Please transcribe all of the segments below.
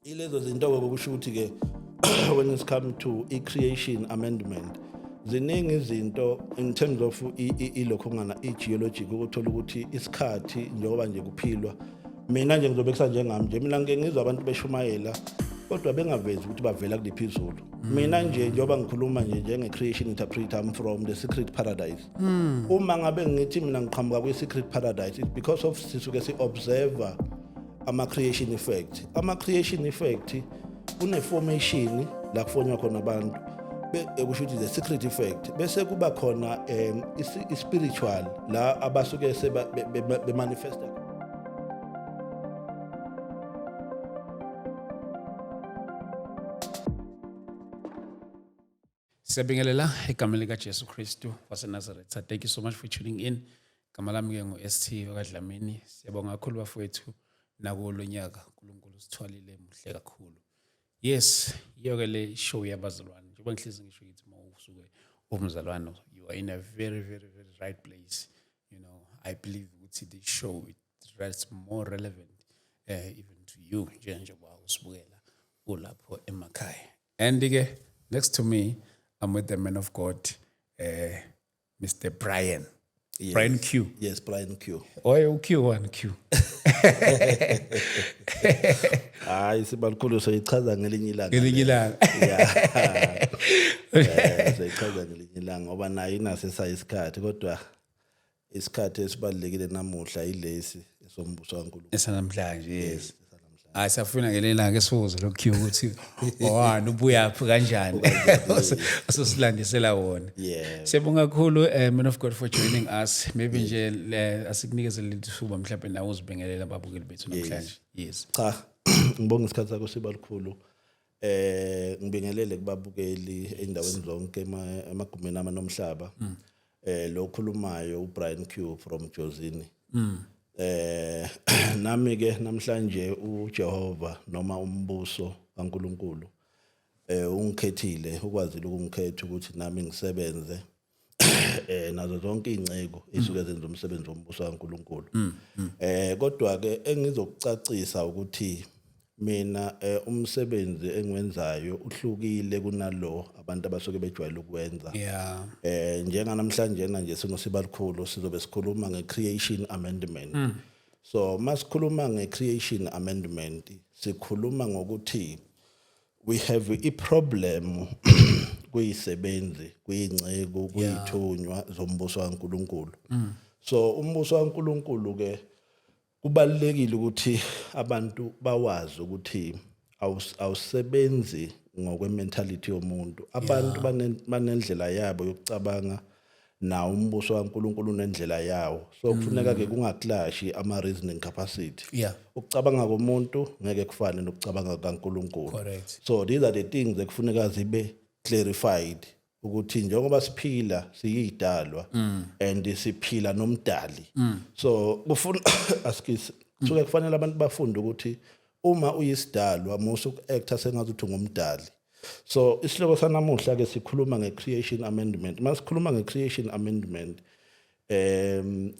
Ilezo zinto ke kusho ukuthi ke when it's come to i-creation amendment, ziningi izinto in terms of ilokho ngana i-geologic, ukuthola ukuthi isikhathi njengoba nje kuphilwa. Mina nje ngizobekisa njengami nje, mina ngike ngizwa abantu beshumayela kodwa bengavezi ukuthi bavela kuliphi izulu. Mina nje njengoba ngikhuluma nje njenge-creation interpreter, I'm from the secret paradise. Uma ngabe ngithi mina ngiqhamuka kwi-secret paradise, it's because of sisuke si-observer ama-creation effect. Ama-creation effect kune-formation la kufonywa khona abantu, kusho ukuthi the secret effect, bese kuba khona i-spiritual la abasuke bemanifesta. Siyabingelela egameni likaJesu Kristu waseNazaretha. Thank you so much for tuning in. Igama lami ke ngu-ST wakaDlamini. Siyabonga kakhulu bafowethu nakulo nyaka. uNkulunkulu sithwalile muhle kakhulu. Yes, iyo ke le show yabazalwane. Njengoba ngihlezi ngisho ngithi uma usuke umzalwane, you are in a very, very, very right place. I believe ukuthi this show it is more relevant even to you njengoba usibukela ulapho emakhaya. And ke next to me I'm with the man of God, Mr. Brian. Yes. Brian Q. Yes, Brian Q. Oye uQ1 Q. Hayi, sibalukhulu, soyichaza ngelinye ilanga. Ngelinye ilanga. Yeah. Soyichaza ngelinye ilanga ngoba nayo inaso esayisikhathi, kodwa isikhathi esibalulekile namuhla yilesi esombuso kaNkulunkulu. Esanamhlanje, yes. Hayi, siyafuna ngelinye ilanga esibuze lo Q ukuthi owani, ubuyaphi, kanjani, ososilandisela wona. Siyabonga kakhulu, man of God, for joining us. Maybe nje asikunikeze lethuba mhlawumbe nawe uzibingelela ababukeli bethu namhlanje. Yes. Cha, ngibonga isikhathi sakho, sibalukhulu. Ngibingelele kubabukeli endaweni zonke emagumeni amanomhlaba. Lo khulumayo uBrian Q from Jozini. Nami ke namhlanje uJehova noma umbuso kaNkuluNkulu ungikhethile, ukwazile ukungikhetha ukuthi nami ngisebenze nazo zonke izinceko isuke zenza umsebenzi wombuso kaNkuluNkulu. Kodwa ke engizokucacisa ukuthi mina umsebenzi engiwenzayo uhlukile kunalo abantu abasuke bejwayele ukwenza. Njenganamhlanje nje sinosibalukhulu sizobe sikhuluma ngecreation amendment. So masikhuluma ngecreation amendment, sikhuluma ngokuthi we have a problem kuyisebenzi, kuyingcebo, kuyithunywa zombuso kaNkuluNkulu. So umbuso kaNkuluNkulu ke kubalulekile ukuthi abantu bawazi ukuthi awusebenzi ngokwementality yomuntu. Abantu banendlela yabo yokucabanga, nawo umbuso kaNkuluNkulu unendlela yawo. So kufuneka ke kungaclashi ama reasoning capacity. Ukucabanga komuntu ngeke kufane nokucabanga kaNkuluNkulu. So these are the things ekufuneka zibe clarified ukuthi njengoba siphila siyidalwa and siphila nomdali. So kufuna asikisi kusuke kufanele abantu bafunde ukuthi uma uyisidalwa musu uku-acta sengathi uthi ungumdali. So isihloko sanamuhla ke sikhuluma nge-creation amendment. Masikhuluma nge-creation amendment,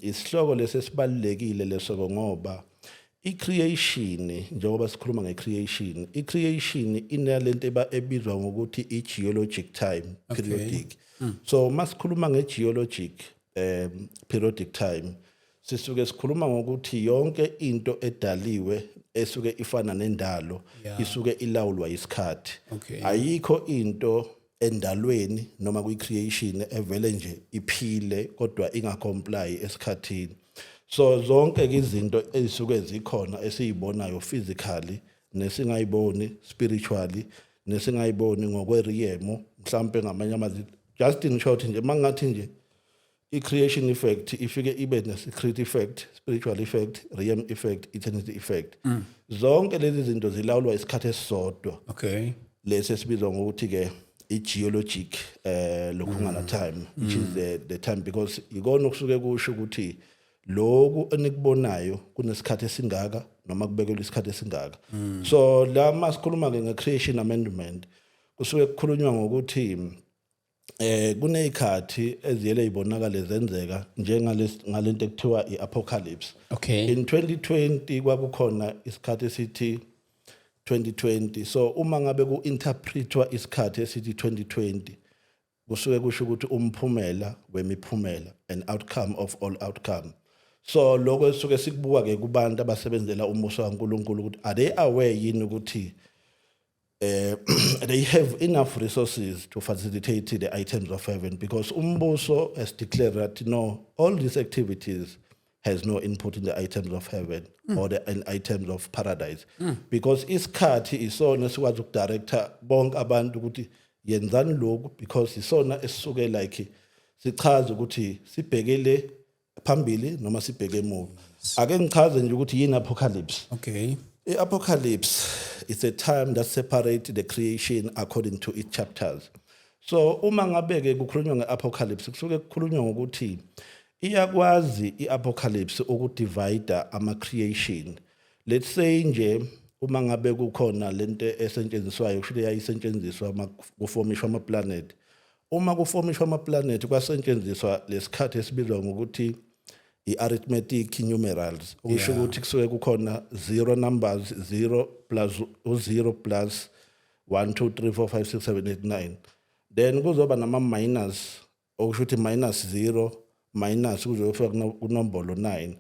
isihloko lesi esibalulekile leso ngoba i-creation, njengoba sikhuluma nge-creation, i-creation inalento ebizwa ngokuthi i-geologic time periodic. So masikhuluma nge-geologic periodic time, sisuke sikhuluma ngokuthi yonke into edaliwe esuke ifana nendalo isuke ilawulwa isikhathi. Ayikho into endalweni noma kwi-creation evele nje iphile kodwa ingacomply esikhathini. So zonke ke izinto ezisuke zikhona esizibonayo physically nesingayiboni spiritually nesingayiboni ngokweriyemo, mhlambe ngamanye amazwi, just in short nje mangathi nje i-creation effect ifike ibe ne-secret effect, spiritual effect, realm effect, eternity effect. Zonke lezi zinto zilawulwa isikhathi esisodwa. Lesi esibizwa ngokuthi ke i-geologic lokhungana time, which is the time, because ikona okusuke kusho ukuthi lokhu enikubonayo kunesikhathi esingaka noma kubekelwe isikhathi esingaka. So la masikhuluma ke nge-creation amendment, kusuke kukhulunywa ngokuthi kunezikhathi eziyele ibonakale zenzeka njengalesi ngalento ekuthiwa i-apocalypse. In 2020 kwakukhona isikhathi esithi 2020. So uma ngabe ku-interpretwa isikhathi esithi 2020, kusuke kusho ukuthi umphumela wemiphumela, an outcome of all outcome. So lokho esuke sikubuka ke kubantu abasebenzela umbuso kaNkulunkulu, ukuthi are they aware yini ukuthi they have enough resources to facilitate the items of heaven? Because umbuso has declared that no, all these activities has no input in the items of heaven or the in items of paradise, because isikhathi isona esikwazi ukudirecta bonke abantu ukuthi yenzani lokhu, because isona esisuke like sichaza ukuthi sibhekele phambili noma sibheke emuva. Ake ngichaze nje ukuthi yini apocalypse. I-apocalypse is a time that separate the creation according to its chapters. So uma ngabe-ke kukhulunywa nge-apocalypse, kusuke kukhulunywa ngokuthi iyakwazi i-apocalypse ukudivide ama-creation. Let's say nje uma ngabe kukhona lento esetshenziswayo, kusho yayisetshenziswa uma kufomishwa ama-planet. Uma kufomishwa ama-planet, kwasetshenziswa lesikhathi esibizwa ngokuthi i-arithmetic numerals, okusho ukuthi kusuke kukhona zero numbers, 0 plus u-0 plus 1, 2, 3, 4, 5, 6, 7, 8, 9, then kuzoba nama-minus, okusho ukuthi minus 0 minus kuze kufika kunombolo 9.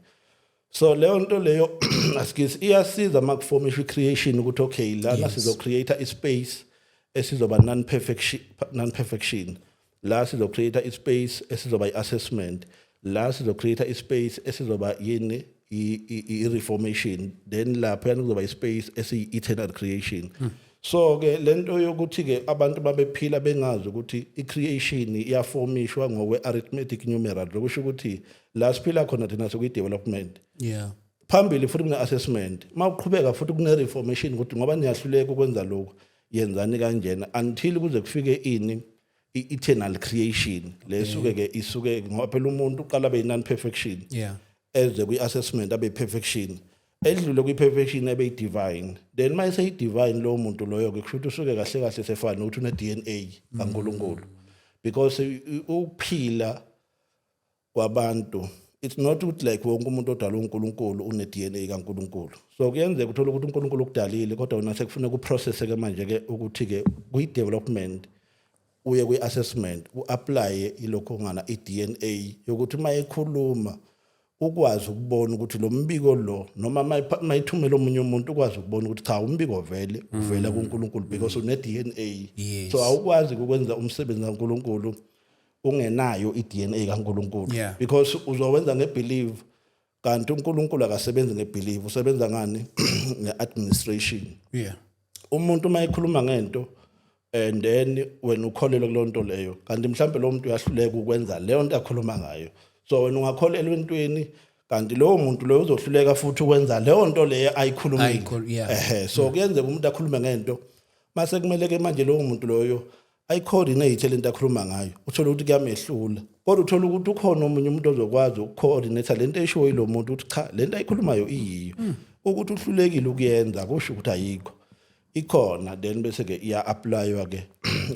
So leyo nto leyo asikisi iyasiza uma kufomishwa i-creation ukuthi okay, lana sizo-create i-space esizoba non-perfection, non-perfection, la sizo-create i-space esizoba i-assessment, la sizo-create i-space esizoba yini, i-reformation, then lapha kuzoba i-space esiyi-eternal creation. So ke lento yokuthi ke abantu babephila bengazi ukuthi i-creation iyafomishwa ngokwe-arithmetic numeral, lokusho ukuthi la siphila khona thina sekuyi-development. Phambili futhi kune-assessment, uma uqhubeka futhi kune-reformation, ukuthi ngoba niyahluleka ukwenza lokhu, yenzani kanjena, until kuze kufike ini, i-eternal creation lesuke ke isuke, ngoba phela umuntu uqala abe yi-non-perfection, eze kwi-assessment abe perfection, edlule kwi-perfection abe yi-divine. Then uma eseyi-divine lowo muntu loyo-ke, kusho ukuthi usuke kahle kahle sefana nokuthi une-DNA kaNkulunkulu, because ukuphila kwabantu, it's not ukuthi like wonke umuntu odalwe uNkulunkulu une-DNA kaNkulunkulu. So kuyenzeka uthole ukuthi uNkulunkulu ukudalile, kodwa wena sekufuneka uprocess ke manje ke ukuthi ke kwi-development uye kwi-assessment, u-applye ilokho ngana i-DNA yokuthi uma ekhuluma ukwazi ukubona ukuthi lo mbiko lo, noma mayithumela omunye umuntu, ukwazi ukubona ukuthi cha, umbiko vele uvela kuNkulunkulu, because une-DNA. So awukwazi ukwenza umsebenzi kaNkulunkulu ungenayo i-DNA kaNkulunkulu, because uzowenza ngebelief, kanti uNkulunkulu akasebenzi ngebelief, usebenza ngani? Nge-administration. Umuntu uma ekhuluma ngento and then wena ukholelwe kuleyo nto leyo, kanti mhlambe lo muntu uyahluleka ukwenza leyo nto akhuluma ngayo. So wena ungakholelwa entweni, kanti lowo muntu loyo uzohluleka futhi ukwenza leyo nto leyo ayikhulumile. Ehe, so kuyenzeka umuntu akhulume ngento, mase kumele ke manje lowo muntu loyo ayicoordinate lento akhuluma ngayo, uthola ukuthi kuyamehlula. Kodwa uthola ukuthi ukhona omunye umuntu ozokwazi ukucoordinate lento eshiwo yilo muntu, ukuthi cha, lento ayikhulumayo iyiyo. Ukuthi uhlulekile ukuyenza kusho ukuthi ayikho, ikhona. Then bese ke iya-applywa ke,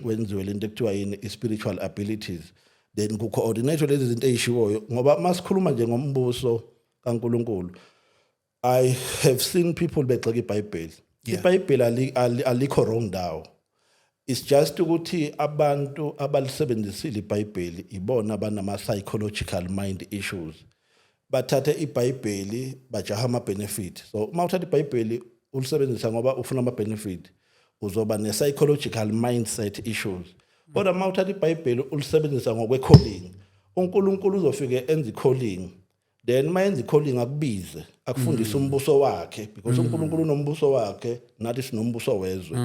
kwenziwe lento ekuthiwa yini, i-spiritual abilities, then ku-coordinate lezi zinto ey'shiwoyo. Ngoba masikhuluma nje ngombuso kaNkulunkulu, I have seen people begxeka iBhayibheli. IBhayibheli alikho wrong ndawo, it's just ukuthi abantu abalisebenzisile iBhayibheli ibona abanama psychological mind issues. Bathathe iBhayibheli bajaha ama benefit. So uma uthatha iBhayibheli ulisebenzisa ngoba ufuna ama benefit, uzoba ne psychological mindset issues. Kodwa uma uthatha iBhayibheli ulisebenzisa ngokwe calling, uNkulunkulu uzofike enze i-calling, then uma yenza i-calling akubize, akufundise umbuso wakhe, because uNkulunkulu unombuso wakhe, nathi sinombuso wezwe.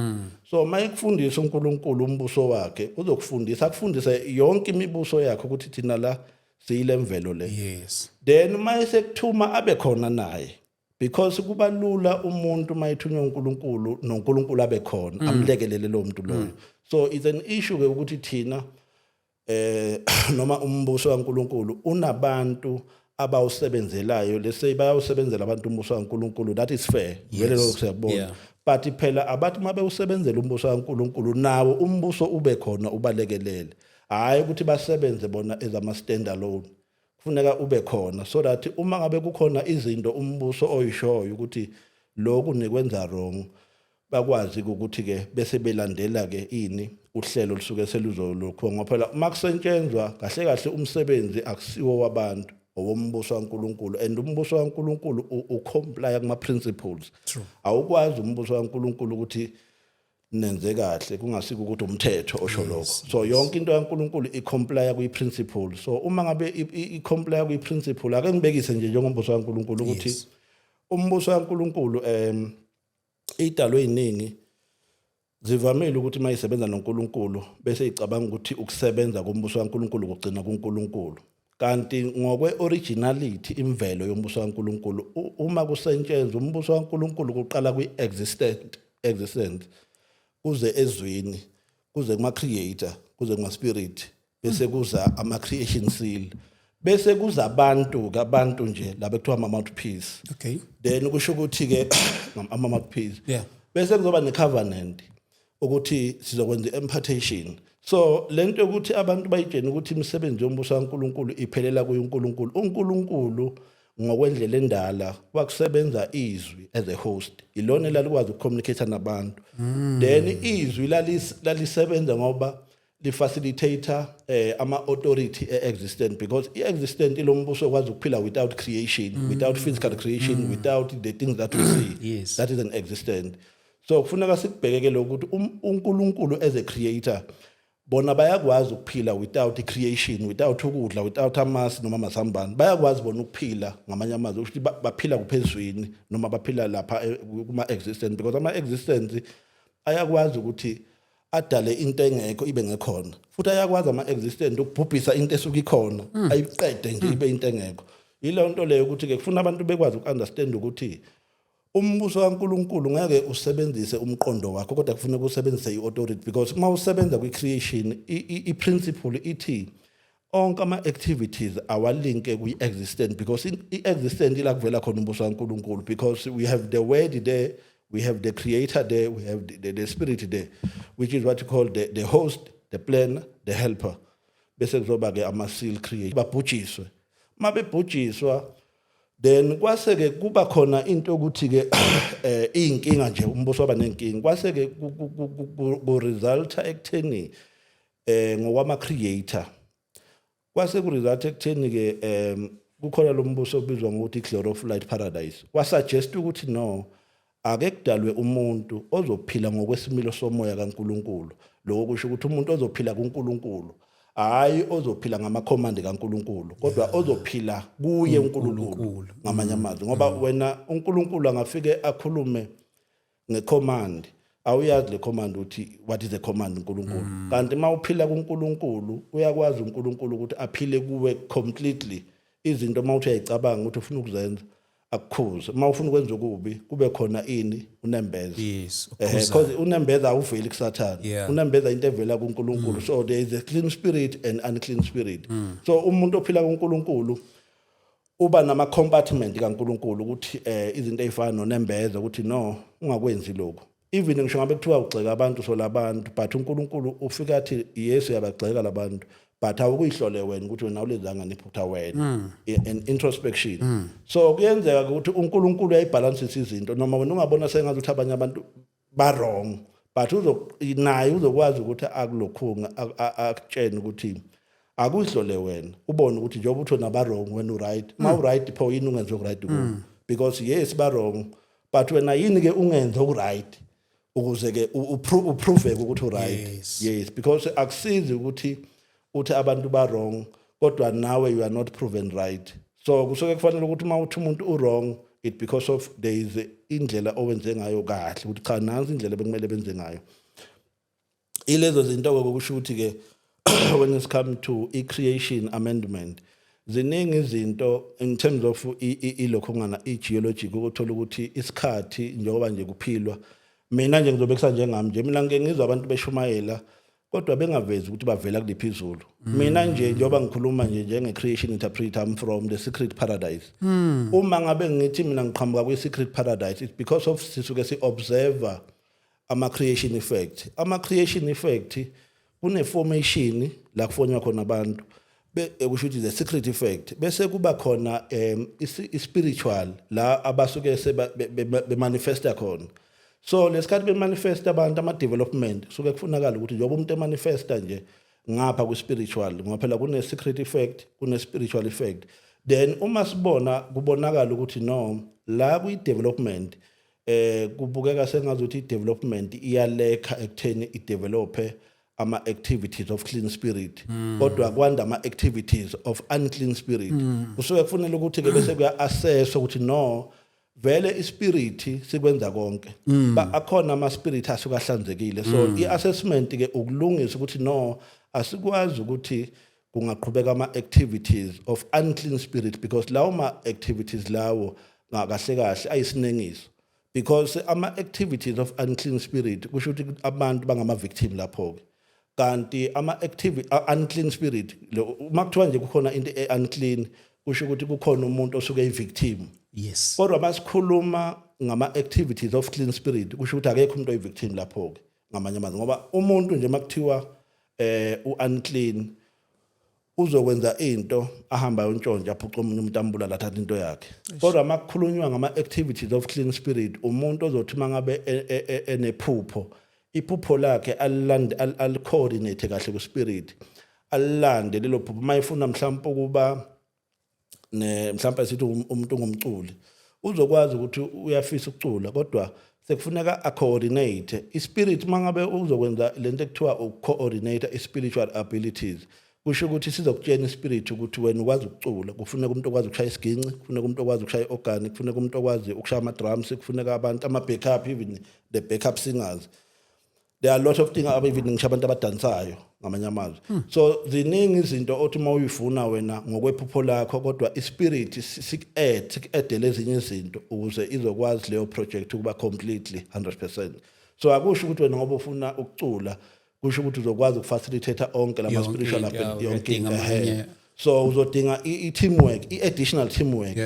So uma ekufundisa uNkulunkulu umbuso wakhe, uzokufundisa, akufundise yonke imibuso yakhe, ukuthi thina la siyile mvelo le. Then uma esekuthuma abe khona naye, because kuba lula umuntu uma ethunywa uNkulunkulu noNkulunkulu abe khona, amlekelele lo muntu loyo. So it's an issue ke ukuthi thina noma umbuso kaNkulunkulu unabantu abawusebenzelayo. Let's say bayawusebenzela abantu umbuso kaNkulunkulu, that is fair vele, lokho siyakubona. But phela abathi uma bewusebenzela umbuso kaNkulunkulu, nawo umbuso ube khona ubalekelele, hayi ukuthi basebenze bona as ama stand alone. Kufuneka ube khona so that uma ngabe kukhona izinto umbuso oyishoyo ukuthi lokhu nikwenza wrong. Bakwazi ukuthi ke bese belandela ke ini uhlelo olusuke seluzolokhu, ngoba phela uma kusetshenzwa kahle kahle umsebenzi akusiwo wabantu, owombuso kaNkuluNkulu, and umbuso kaNkuluNkulu ucomply kuma principles. Awukwazi umbuso kaNkuluNkulu ukuthi nenze kahle kungasiko ukuthi umthetho osho lokho. So yonke into kaNkuluNkulu icomply kwi-principle. So uma ngabe icomply kwi-principle, ake ngibekise nje njengombuso kaNkuluNkulu ukuthi umbuso kaNkuluNkulu, idalwe eziningi zivamile ukuthi mayisebenza noNkulunkulu bese icabanga ukuthi ukusebenza kombuso kaNkulunkulu kugcina kuNkulunkulu, kanti ngokwe originality, imvelo yombuso kaNkulunkulu, uma kusetshenzwa umbuso kaNkulunkulu kuqala kwi-existent existence, kuze ezwini, kuze kuma creator, kuze kuma spirit, bese kuza ama creation seal, bese kuza abantu, kabantu nje laba kuthiwa ama mouthpiece. Then kusho ukuthi ke ama mouthpiece, bese kuzoba ne covenant ukuthi sizokwenza impartation. So lento yokuthi abantu bayitshene ukuthi imisebenzi yombuso kaNkuluNkulu iphelela kuNkulunkulu, uNkulunkulu ngokwendlela endala kwakusebenza izwi as a host, ilona elalikwazi ukucommunicate nabantu. Then izwi lalisebenza ngoba lifacilitator ama authority existent, because i-existent ilombuso okwazi ukuphila without creation, without physical creation, without the things that we see. That is an existent. So kufuneka sikubhekeke lokhu ukuthi uNkulunkulu as a creator, bona bayakwazi ukuphila without creation, without ukudla, without amasi noma amazambane. Bayakwazi bona ukuphila, ngamanye amazwi ukuthi baphila kuphezwini noma baphila lapha kuma existent, because ama existence ayakwazi ukuthi adale into engekho ibe ngekhona, futhi ayakwazi ama existent ukubhubhisa into esuke ikhona, ayiqede nje ibe into engekho. Yileyo nto leyo ukuthi ke kufuna abantu bekwazi ukunderstand ukuthi umbuso kaNkuluNkulu ngeke usebenzise umqondo wakho, kodwa kufuneka usebenzise i-authority, because uma usebenza kwi-creation, i-principle ithi onke ama-activities awalinke kwi-existent, because i-existent ila kuvela khona umbuso kaNkuluNkulu, because we have the word there, we have the creator there, we have the spirit there, which is what you call the host, the planner, the helper. Bese kuzoba-ke ama-seal create, babhujiswe. Uma bebhujiswa, then kwase ke kuba khona into ukuthi ke inkinga nje, umbuso waba nenkinga, kwase ke ku resulta ekutheni ngokwama creator, kwase ku result ekutheni ke kukhona lo mbuso obizwa ngokuthi glory of light paradise, wasuggest ukuthi no, ake kudalwe umuntu ozophila ngokwesimilo somoya kaNkuluNkulu. Lokho kusho ukuthi umuntu ozophila kuNkulunkulu, hayi ozophila ngamacommand kaNkuluNkulu, kodwa ozophila kuye uNkulunkulu, ngamanye amazwi, ngoba wena uNkulunkulu angafike akhulume ngecommand, awuyazi le command ukuthi what is the command uNkulunkulu. Kanti uma uphila kuNkulunkulu, uyakwazi uNkulunkulu ukuthi aphile kuwe completely. Izinto uma uthi uyayicabanga ukuthi ufuna ukuzenza, akukhuze. Uma ufuna ukwenza okubi, kube khona ini, unembeza. Because unembeza awuveli kuSathane. Unembeza into evela kuNkulunkulu. So there is a clean spirit and unclean spirit. So umuntu ophila kuNkulunkulu uba nama compartment kaNkulunkulu ukuthi izinto ezifana nonembeza ukuthi no, ungakwenzi lokho. Even ngisho ngabe kuthiwa ugxeka abantu, so labantu, but uNkulunkulu ufika athi Yesu uyabagxeka labantu, but awukuyihlole wena ukuthi wena awulenzanga nephutha wena, an introspection. So kuyenzeka ukuthi uNkulunkulu uyayibalansisa izinto, noma wena ungabona sengathi ukuthi abanye abantu ba wrong, but uzo naye uzokwazi ukuthi akulokhunga akutshene ukuthi akuyihlole wena, ubone ukuthi njengoba uthi wena ba wrong, wena u right. Ma u right pho, yini ungenze oku right kubo? Because yes, ba wrong, but wena yini ke ungenze oku right ukuze ke uprove ukuthi u right? Yes, because akusizi ukuthi uthi abantu ba wrong kodwa nawe you are not proven right. So kusuke kufanele ukuthi uma uthi umuntu u wrong, it because of there is indlela owenze ngayo kahle ukuthi cha, nansi indlela bekumele benze ngayo. Ilezo zinto ke kusho ukuthi ke when it's come to i-creation amendment, ziningi izinto in terms of ilokhungana i-geologic, ukuthola ukuthi isikhathi njengoba nje kuphilwa. Mina nje ngizobekisa njengami nje, mina ngike ngizwa abantu beshumayela kodwa bengavezi ukuthi bavela kuliphi izulu. Mina nje njengoba ngikhuluma nje njenge-creation interpreter, I'm from the secret paradise. Uma ngabe ngithi mina ngiqhamuka kwi-secret paradise, it's because of sisuke si-observer ama-creation effect. Ama-creation effect kune-formation la kufonywa khona abantu, kusho ukuthi the secret effect, bese kuba khona i-spiritual la abasuke seba bemanifesta khona. So lesikhathi bemanifesta abantu ama-development, suke kufunakala ukuthi njengoba umuntu emanifesta nje ngapha kwi-spiritual, ngoba phela kune-secret effect, kune-spiritual effect, then uma sibona kubonakala ukuthi no, la kwi-development kubukeka sengazuthi i-development iyalekha ekutheni idevelope ama-activities of clean spirit, kodwa kwanda ama-activities of unclean spirit, kusuke kufanele ukuthi-ke bese kuya-assesswa ukuthi no, vele ispirit sikwenza konke. Akhona ama-spirit asuke ahlanzekile, so i-assessment ke ukulungisa ukuthi no, asikwazi ukuthi kungaqhubeka ama-activities of unclean spirit, because lawo ma-activities lawo kahle kahle ayisinengiso, because ama-activities of unclean spirit kusho ukuthi abantu bangama-victim lapho-ke. Kanti ama-activity unclean spirit uma kuthiwa nje kukhona into e-unclean, kusho ukuthi kukhona umuntu osuke eyi-victim. Kodwa masikhuluma ngama-activities of clean spirit, kusho ukuthi akekho umuntu oyi-victim lapho-ke, ngamanye amazwi, ngoba umuntu nje makuthiwa u-unclean uzokwenza into, ahamba ayontshontsha, aphuca omunye umuntu, ambulala, athathe into yakhe. Kodwa makukhulunywa ngama-activities of clean spirit, umuntu ozothi mangabe enephupho, iphupho lakhe alilande, alicoordinate kahle ku-spirit, alilande lelo phupho. Mayefuna mhlawumbe ukuba ne mhlawumbe sithi umuntu ungumculi, uzokwazi ukuthi uyafisa ukucula, kodwa sekufuneka a-coordinate ispirit. Mangabe uzokwenza lento ekuthiwa uku-coordinate i-spiritual abilities, kusho ukuthi sizokutshena ispirit ukuthi wena ukwazi ukucula, kufuneka umuntu okwazi ukushaya isiginci, kufuneka umuntu okwazi ukushaya i-organ, kufuneka umuntu okwazi ukushaya ama-drums, kufuneka abantu ama-backup, even the backup singers. There are a lot of things, even ngisho abantu abadansayo, ngamanye amazwi. So ziningi izinto othi uma uyifuna wena ngokwephupho lakho, kodwa ispirit siku-add siku-addele ezinye izinto ukuze izokwazi leyo project ukuba completely 100%. So akusho ukuthi wena ngoba ufuna ukucula kusho ukuthi uzokwazi ukufacilitate onke lama Yonke spiritual into, yonke into. Uyadinga amanye. So uzodinga i-teamwork, i-additional teamwork.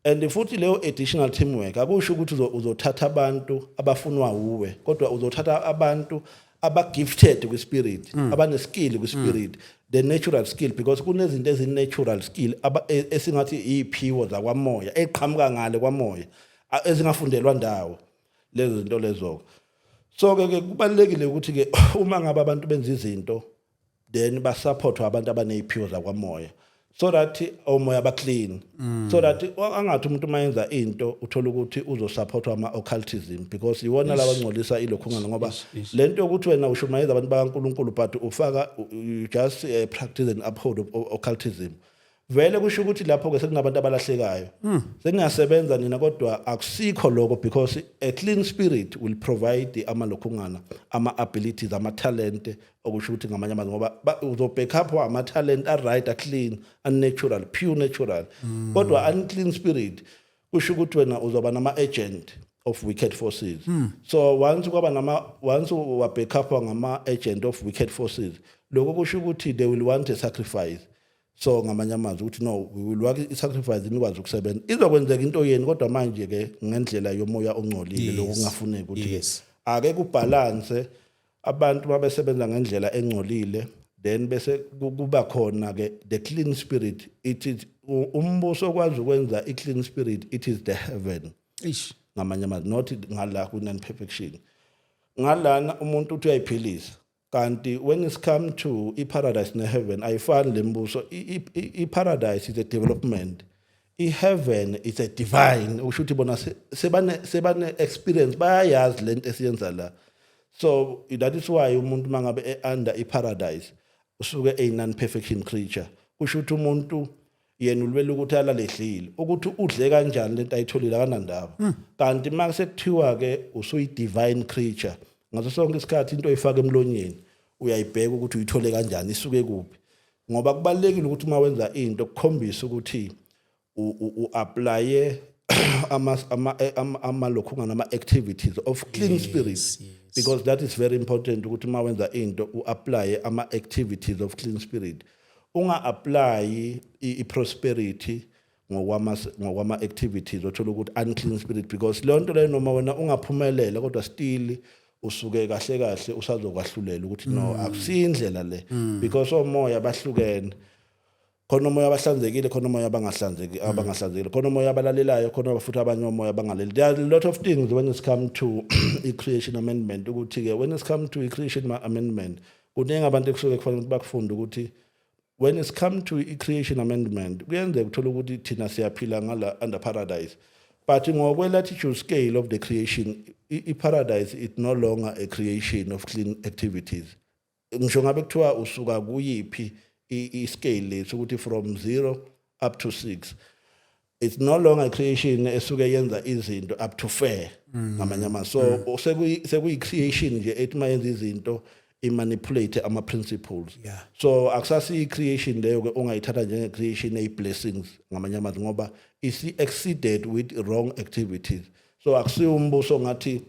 And futhi leyo additional teamwork akusho ukuthi uzothatha abantu abafunwa uwe, kodwa uzothatha abantu aba-gifted kwi-spirit, abane-skill kwi-spirit, the natural skill, because kunezinto ezi-natural skill esingathi iy'phiwo zakwamoya eqhamuka ngale kwamoya, ezingafundelwa ndawo lezo zinto lezo. So ke kubalulekile ukuthi ke uma ngabe abantu benza izinto, then basupportwa abantu abaneziphiwo zakwamoya, so that omoya ba clean, so that angathi umuntu mayenza into uthola ukuthi uzosupportwa ama occultism, because iwona laba ngcolisa ilokhungana, ngoba lento yokuthi wena ushumayeza abantu bakaNkuluNkulu but ufaka, you just practice and uphold occultism, vele kusho ukuthi lapho ke sekunabantu abalahlekayo. Seniyasebenza nina, kodwa akusikho lokho, because a clean spirit will provide amalokhungana, ama-abilities, ama-talent, okusho ukuthi ngamanye amazwi ngoba uzo-back up ama-talent a-right, a-clean, a-natural, pure natural. Kodwa unclean spirit kusho ukuthi wena uzoba nama-agent of wicked forces. So once kwaba nama once wa back up ngama-agent of wicked forces, lokho kusho ukuthi they will want a sacrifice. So ngamanye amazwi ukuthi no, we will work i-sacrifice nikwazi ukusebenza, izokwenzeka into yeni, kodwa manje ke ngendlela yomoya ongcolile, lokho kungafuneki ukuthi ke ake kubalance abantu mabesebenza ngendlela engcolile, then bese kuba khona ke the clean spirit. It is umbuso okwazi ukwenza i-clean spirit, it is the heaven. Ngamanye amazwi, not ngala ku-non perfection. Ngalana umuntu uthi uyayiphilisa, kanti when it's come to i-paradise ne-heaven ayifani le mbuso. I-paradise is a development, i-heaven is a divine, okusho ukuthi bona sebane experience, bayayazi lento esiyenza la. So that is why umuntu mangabe e-under i-paradise usuke eyi-non perfection creature. Kusho ukuthi umuntu yena ulwela ukuthi alalehlile, ukuthi udle kanjani lento ayitholile akanandaba. Kanti uma sekuthiwa ke usuyi-divine creature, ngaso sonke isikhathi into oyifaka emlonyeni uyayibheka ukuthi uyithole kanjani, isuke kuphi, ngoba kubalulekile ukuthi uma wenza into kukhombise ukuthi u-applye ama nama activities of clean spirit, because that is very important ukuthi uma wenza into u-applye ama activities of clean spirit, unga-apply i-prosperity ngokwama activities othola ukuthi unclean spirit, because leyo nto leyo noma wena ungaphumelela, kodwa still usuke kahle kahle usazokwahlulela ukuthi no, akusiyindlela le, because omoya bahlukene. Khona omoya abahlanzekile, khona omoya abangahlanzeki, abangahlanzekile, khona omoya abalalelayo, khona futhi abanye omoya abangaleli. There are a lot of things when it's come to i-creation amendment, ukuthi-ke when it's come to i-creation amendment, kuningi abantu ekusuke kufanele ukuthi bakufunde ukuthi when it's come to i-creation amendment, kuyenzeka uthola ukuthi thina siyaphila ngala under paradise, but ngokwe-latitude scale of the creation, i-paradise is no longer a creation of clean activities. Ngisho ngabe kuthiwa usuka kuyiphi i-scale lethu, ukuthi from 0 up to 6, it's no longer a creation esuke yenza izinto up to fair, ngamanye amazwi. So sekuyi-creation nje ethi mayenza izinto i-manipulate ama-principles. So akusasi creation leyo ke ongayithatha njenge-creation eyi-blessings, ngamanye amazwi, ngoba isi-exceeded with wrong activities. So akusiwo umbuso ngathi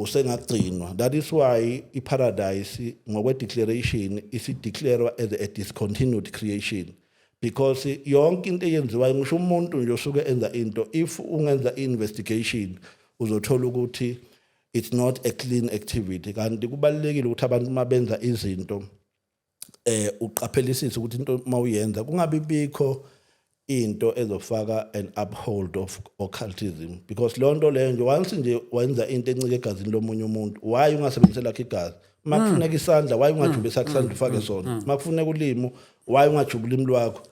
usengagcinwa. That is why iparadise ngokwe-declaration isi-declarewa as a discontinued creation, because yonke into eyenziwayo, ngisho umuntu nje osuke enza into, if ungenza i-investigation uzothola ukuthi it's not a clean activity. Kanti kubalulekile ukuthi abantu uma benza izinto uqaphelisise ukuthi into mawuyenza kungabi bikho into ezofaka an uphold of occultism, because leyo nto leyo nje, once nje wenza into encike egazini lomunye umuntu, why ungasebenzisi lakho igazi? Makufuneka isandla, why ungajubi esakho isandla ufake sona? Makufuneka ulimi, why ungajubi ulimi lwakho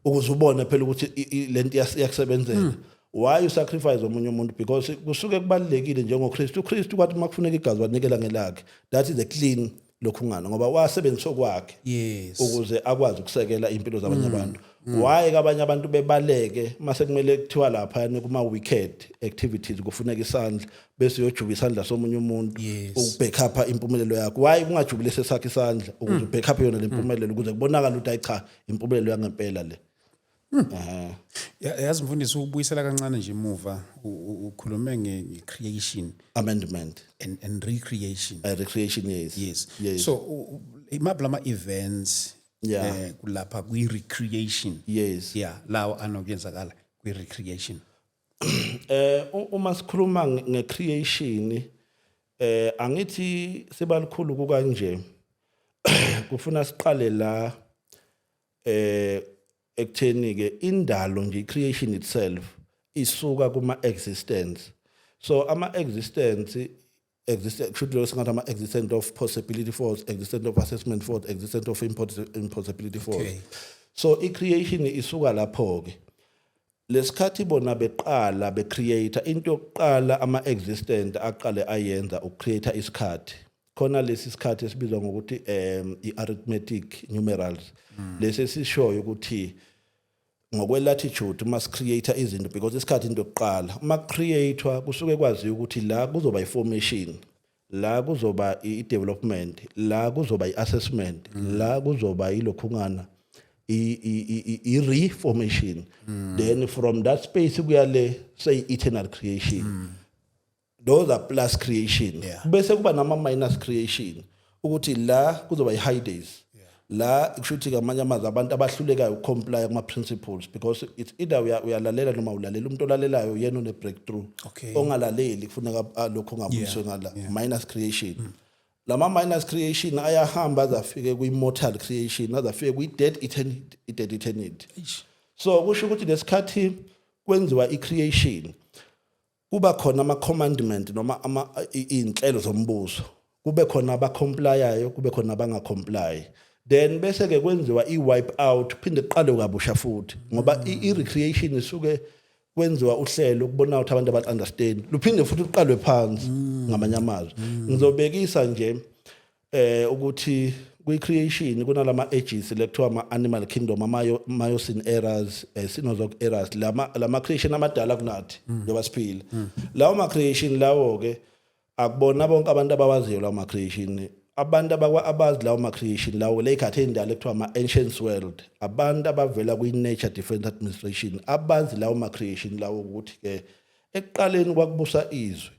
ukuze ubone phela ukuthi lento iyakusebenzela? Why usacrifice omunye umuntu? Because kusuke kubalulekile njengoKristu. uKristu kwathi makufuneka igazi wanikela ngelakhe. That is a clean lokhungana, ngoba wasebenzisa okwakhe ukuze akwazi ukusekela impilo zabanye abantu. Why kabanye abantu bebaleke mase kumele kuthiwa lapha kuma wicked activities kufuneka isandla, bese uyojuba isandla somunye umuntu ukubackup impumelelo yakho? Why kungajubile sesakhe isandla ukuze ubackup yona le mpumelelo, ukuze kubonakale ukuthi hayi cha, impumelelo yangempela le? Yazi mfundisi, ubuyisela kancane nje emuva, ukhulume nge-creation amendment and recreation. Recreation, yes. Yes. Yes. So imaphi lama events kulapha kwi-recreation? Yeah, lawo anokuyenzakala kwi-recreation. Uma sikhuluma nge-creation, angithi sibalikhulu kukanje, kufuna siqale la ekutheni ke indalo nje, creation itself, isuka kuma existence. So ama existence exist, kusho lo singathi ama existence of possibility force, existence of assessment force, existence of impossibility force. So i-creation isuka lapho ke. Lesikhathi bona beqala becreate into yokuqala, ama existent aqale ayenza ukucreate isikhathi. Khona lesi sikhathi esibizwa ngokuthi i-arithmetic numerals, lesi esishoyo ukuthi ngokwe-latitude uma sicreate izinto, because isikhathi into yokuqala uma createwa kusuke kwaziwa ukuthi la kuzoba i-formation, la kuzoba i-development, la kuzoba i-assessment, la kuzoba ilokhungana i-reformation, then from that space kuya le say eternal creation. Those are plus creation. Bese kuba nama minus creation, ukuthi la kuzoba i-holidays, la kusho ukuthi ngamanye amazwi abantu abahlulekayo ukucomply kuma principles, because it's either uyalalela noma ulalela. Umuntu olalelayo yena une breakthrough. Ongalaleli kufuneka lokho ungabuyiswe ngala minus creation. Lama minus creation ayahamba aze afike kwi-mortal creation, aze afike kwi-dead eternity, i-dead eternity. Eish. So kusho ukuthi lesikhathi kwenziwa i-creation, kuba khona ama-commandment noma iy'nhlelo zombuso, kube khona abacomplyayo, kube khona abangacomply, then bese ke kwenziwa i-wipe out, phinde kuqale kabusha futhi, ngoba i-recreation isuke kwenziwa uhlelo ukubona ukuthi abantu aba-understand, luphinde futhi luqalwe phansi. Ngamanye amazwi, ngizobekisa nje ukuthi kwi-creation kunalama ages lekuthiwa ama-animal kingdom, ama-Miocene eras, Cenozoic eras, lama creation amadala kunathi njengoba siphila. Lawo ma-creation lawo ke akubona bonke abantu abawaziyo lawo ma-creation. Abantu abazi lawo ma-creation lawo le ikhathi endala ekuthiwa ama-ancient world, abantu abavela kwi-Nature Defence Administration abazi lawo ma-creation lawo, ukuthi ke ekuqaleni kwakubusa izwi,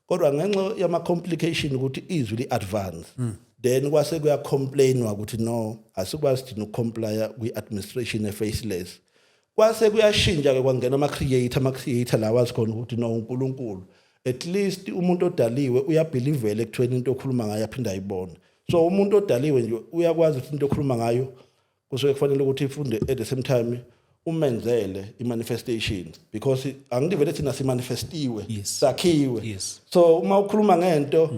kodwa ngenxa yama-complication ukuthi izwi li-advance, then kwase kuyacomplainwa ukuthi no, asikwazi thina ukucomplya kwi-administration e-faceless. Kwase kuyashintsha-ke, kwangena ama-creator. Ama-creator lawa azi khona ukuthi no, uNkulunkulu, at least umuntu odaliwe uyabelievela ekuthweni into okhuluma ngayo aphinde ayibone. So umuntu odaliwe nje uyakwazi ukuthi into okhuluma ngayo Kusuke kufanele ukuthi ifunde at the same time umenzele i-manifestation, because angithi vele thina simanifestiwe, sakhiwe. So uma ukhuluma ngento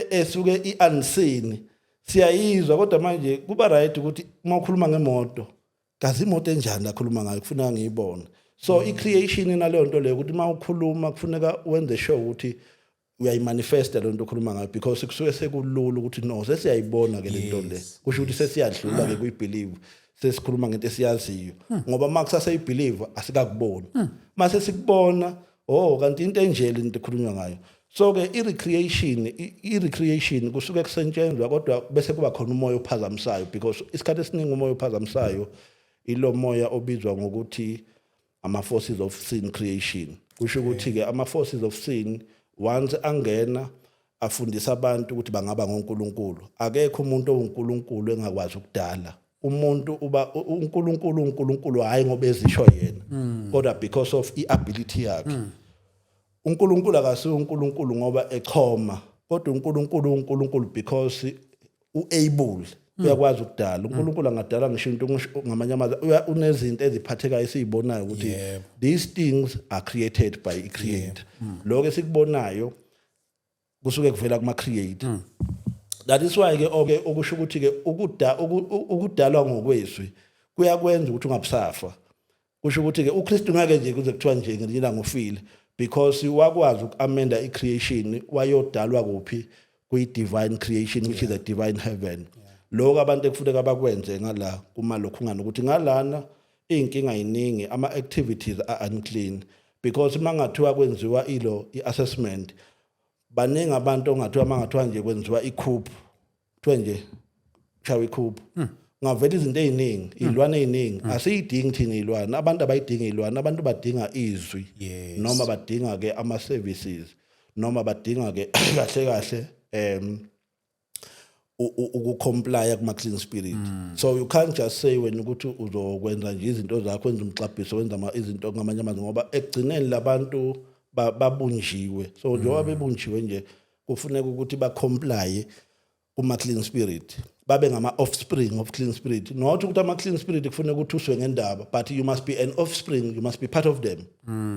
esuke i-unseen, siyayizwa, kodwa manje kuba right ukuthi uma ukhuluma ngemoto, kazi imoto enjani lakhuluma ngayo, kufuneka ngiyibone. So i-creation inaleyo nto leyo, ukuthi uma ukhuluma kufuneka wenze sure ukuthi uyayimanifesta le nto okhuluma ngayo, because kusuke sekulula ukuthi no, sesiyayibona ke le nto le. Kusho ukuthi sesiyadlula ke kuyi-believe, sesikhuluma ngento esiyaziyo, ngoba uma kusaseyibelieve asikakuboni. Mase sikubona, oh, kanti into enje le nto ekhulunywa ngayo. So ke i-recreation kusuke kusetshenzwa, kodwa bese kuba khona umoya ophazamisayo, because isikhathi esiningi umoya ophazamisayo ilo moya obizwa ngokuthi ama-forces of sin creation. Kusho ukuthi-ke ama-forces of sin, once angena, afundisa abantu ukuthi bangaba ngonkulunkulu. Akekho umuntu owunkulunkulu engakwazi ukudala. Umuntu uba uNkulunkulu uNkulunkulu hayi ngoba ezisho yena, kodwa because of i-ability yakhe. uNkulunkulu akasiyo uNkulunkulu ngoba echoma, kodwa uNkulunkulu uNkulunkulu because uable, uyakwazi ukudala. uNkulunkulu angadala ngisho into, ngamanye amazwi unezinto eziphathekayo esizibonayo ukuthi these things are created by i creator. Lokho esikubonayo kusuke kuvela kuma creator. That is why ke oke okusho ukuthi ke ukudalwa ngokwezwi kuyakwenza ukuthi ungabusafa. Kusho ukuthi ke uKristu ngeke nje kuze kuthiwa nje ngelinye ilanga ufile, because wakwazi uku-amenda i-creation, wayodalwa kuphi? Kwi-divine creation, which is a divine heaven. Lokho abantu ekufuneka bakwenze ngala kumalokhungana, ukuthi ngalana iy'nkinga yiningi, ama-activities are unclean, because uma ngathiwa kwenziwa ilo i-assessment, baningi abantu ongathiwa uma ngathiwa nje kwenziwa icoup, kuthiwe nje kushawa icoup, ngavela izinto ey'ningi, iy'lwane ey'ningi. Asiyidingi thina iy'lwane, abantu abayidingi iy'lwane, abantu badinga izwi noma badinga-ke ama-services, noma badinga-ke kahle kahle ukucomplya kuma-clean spirit. So you can't just say wena ukuthi uzokwenza nje izinto zakho, wenza umxabhiso, wenza izinto ngamanye amazwi, ngoba ekugcineni labantu babunjiwe. So njengoba bebunjiwe nje, kufuneka ukuthi bacomply kuma-clean spirit, babe ngama-offspring of clean spirit. Not ukuthi ama-clean spirit kufuneka ukuthi uswe ngendaba, but you must be an offspring, you must be part of them,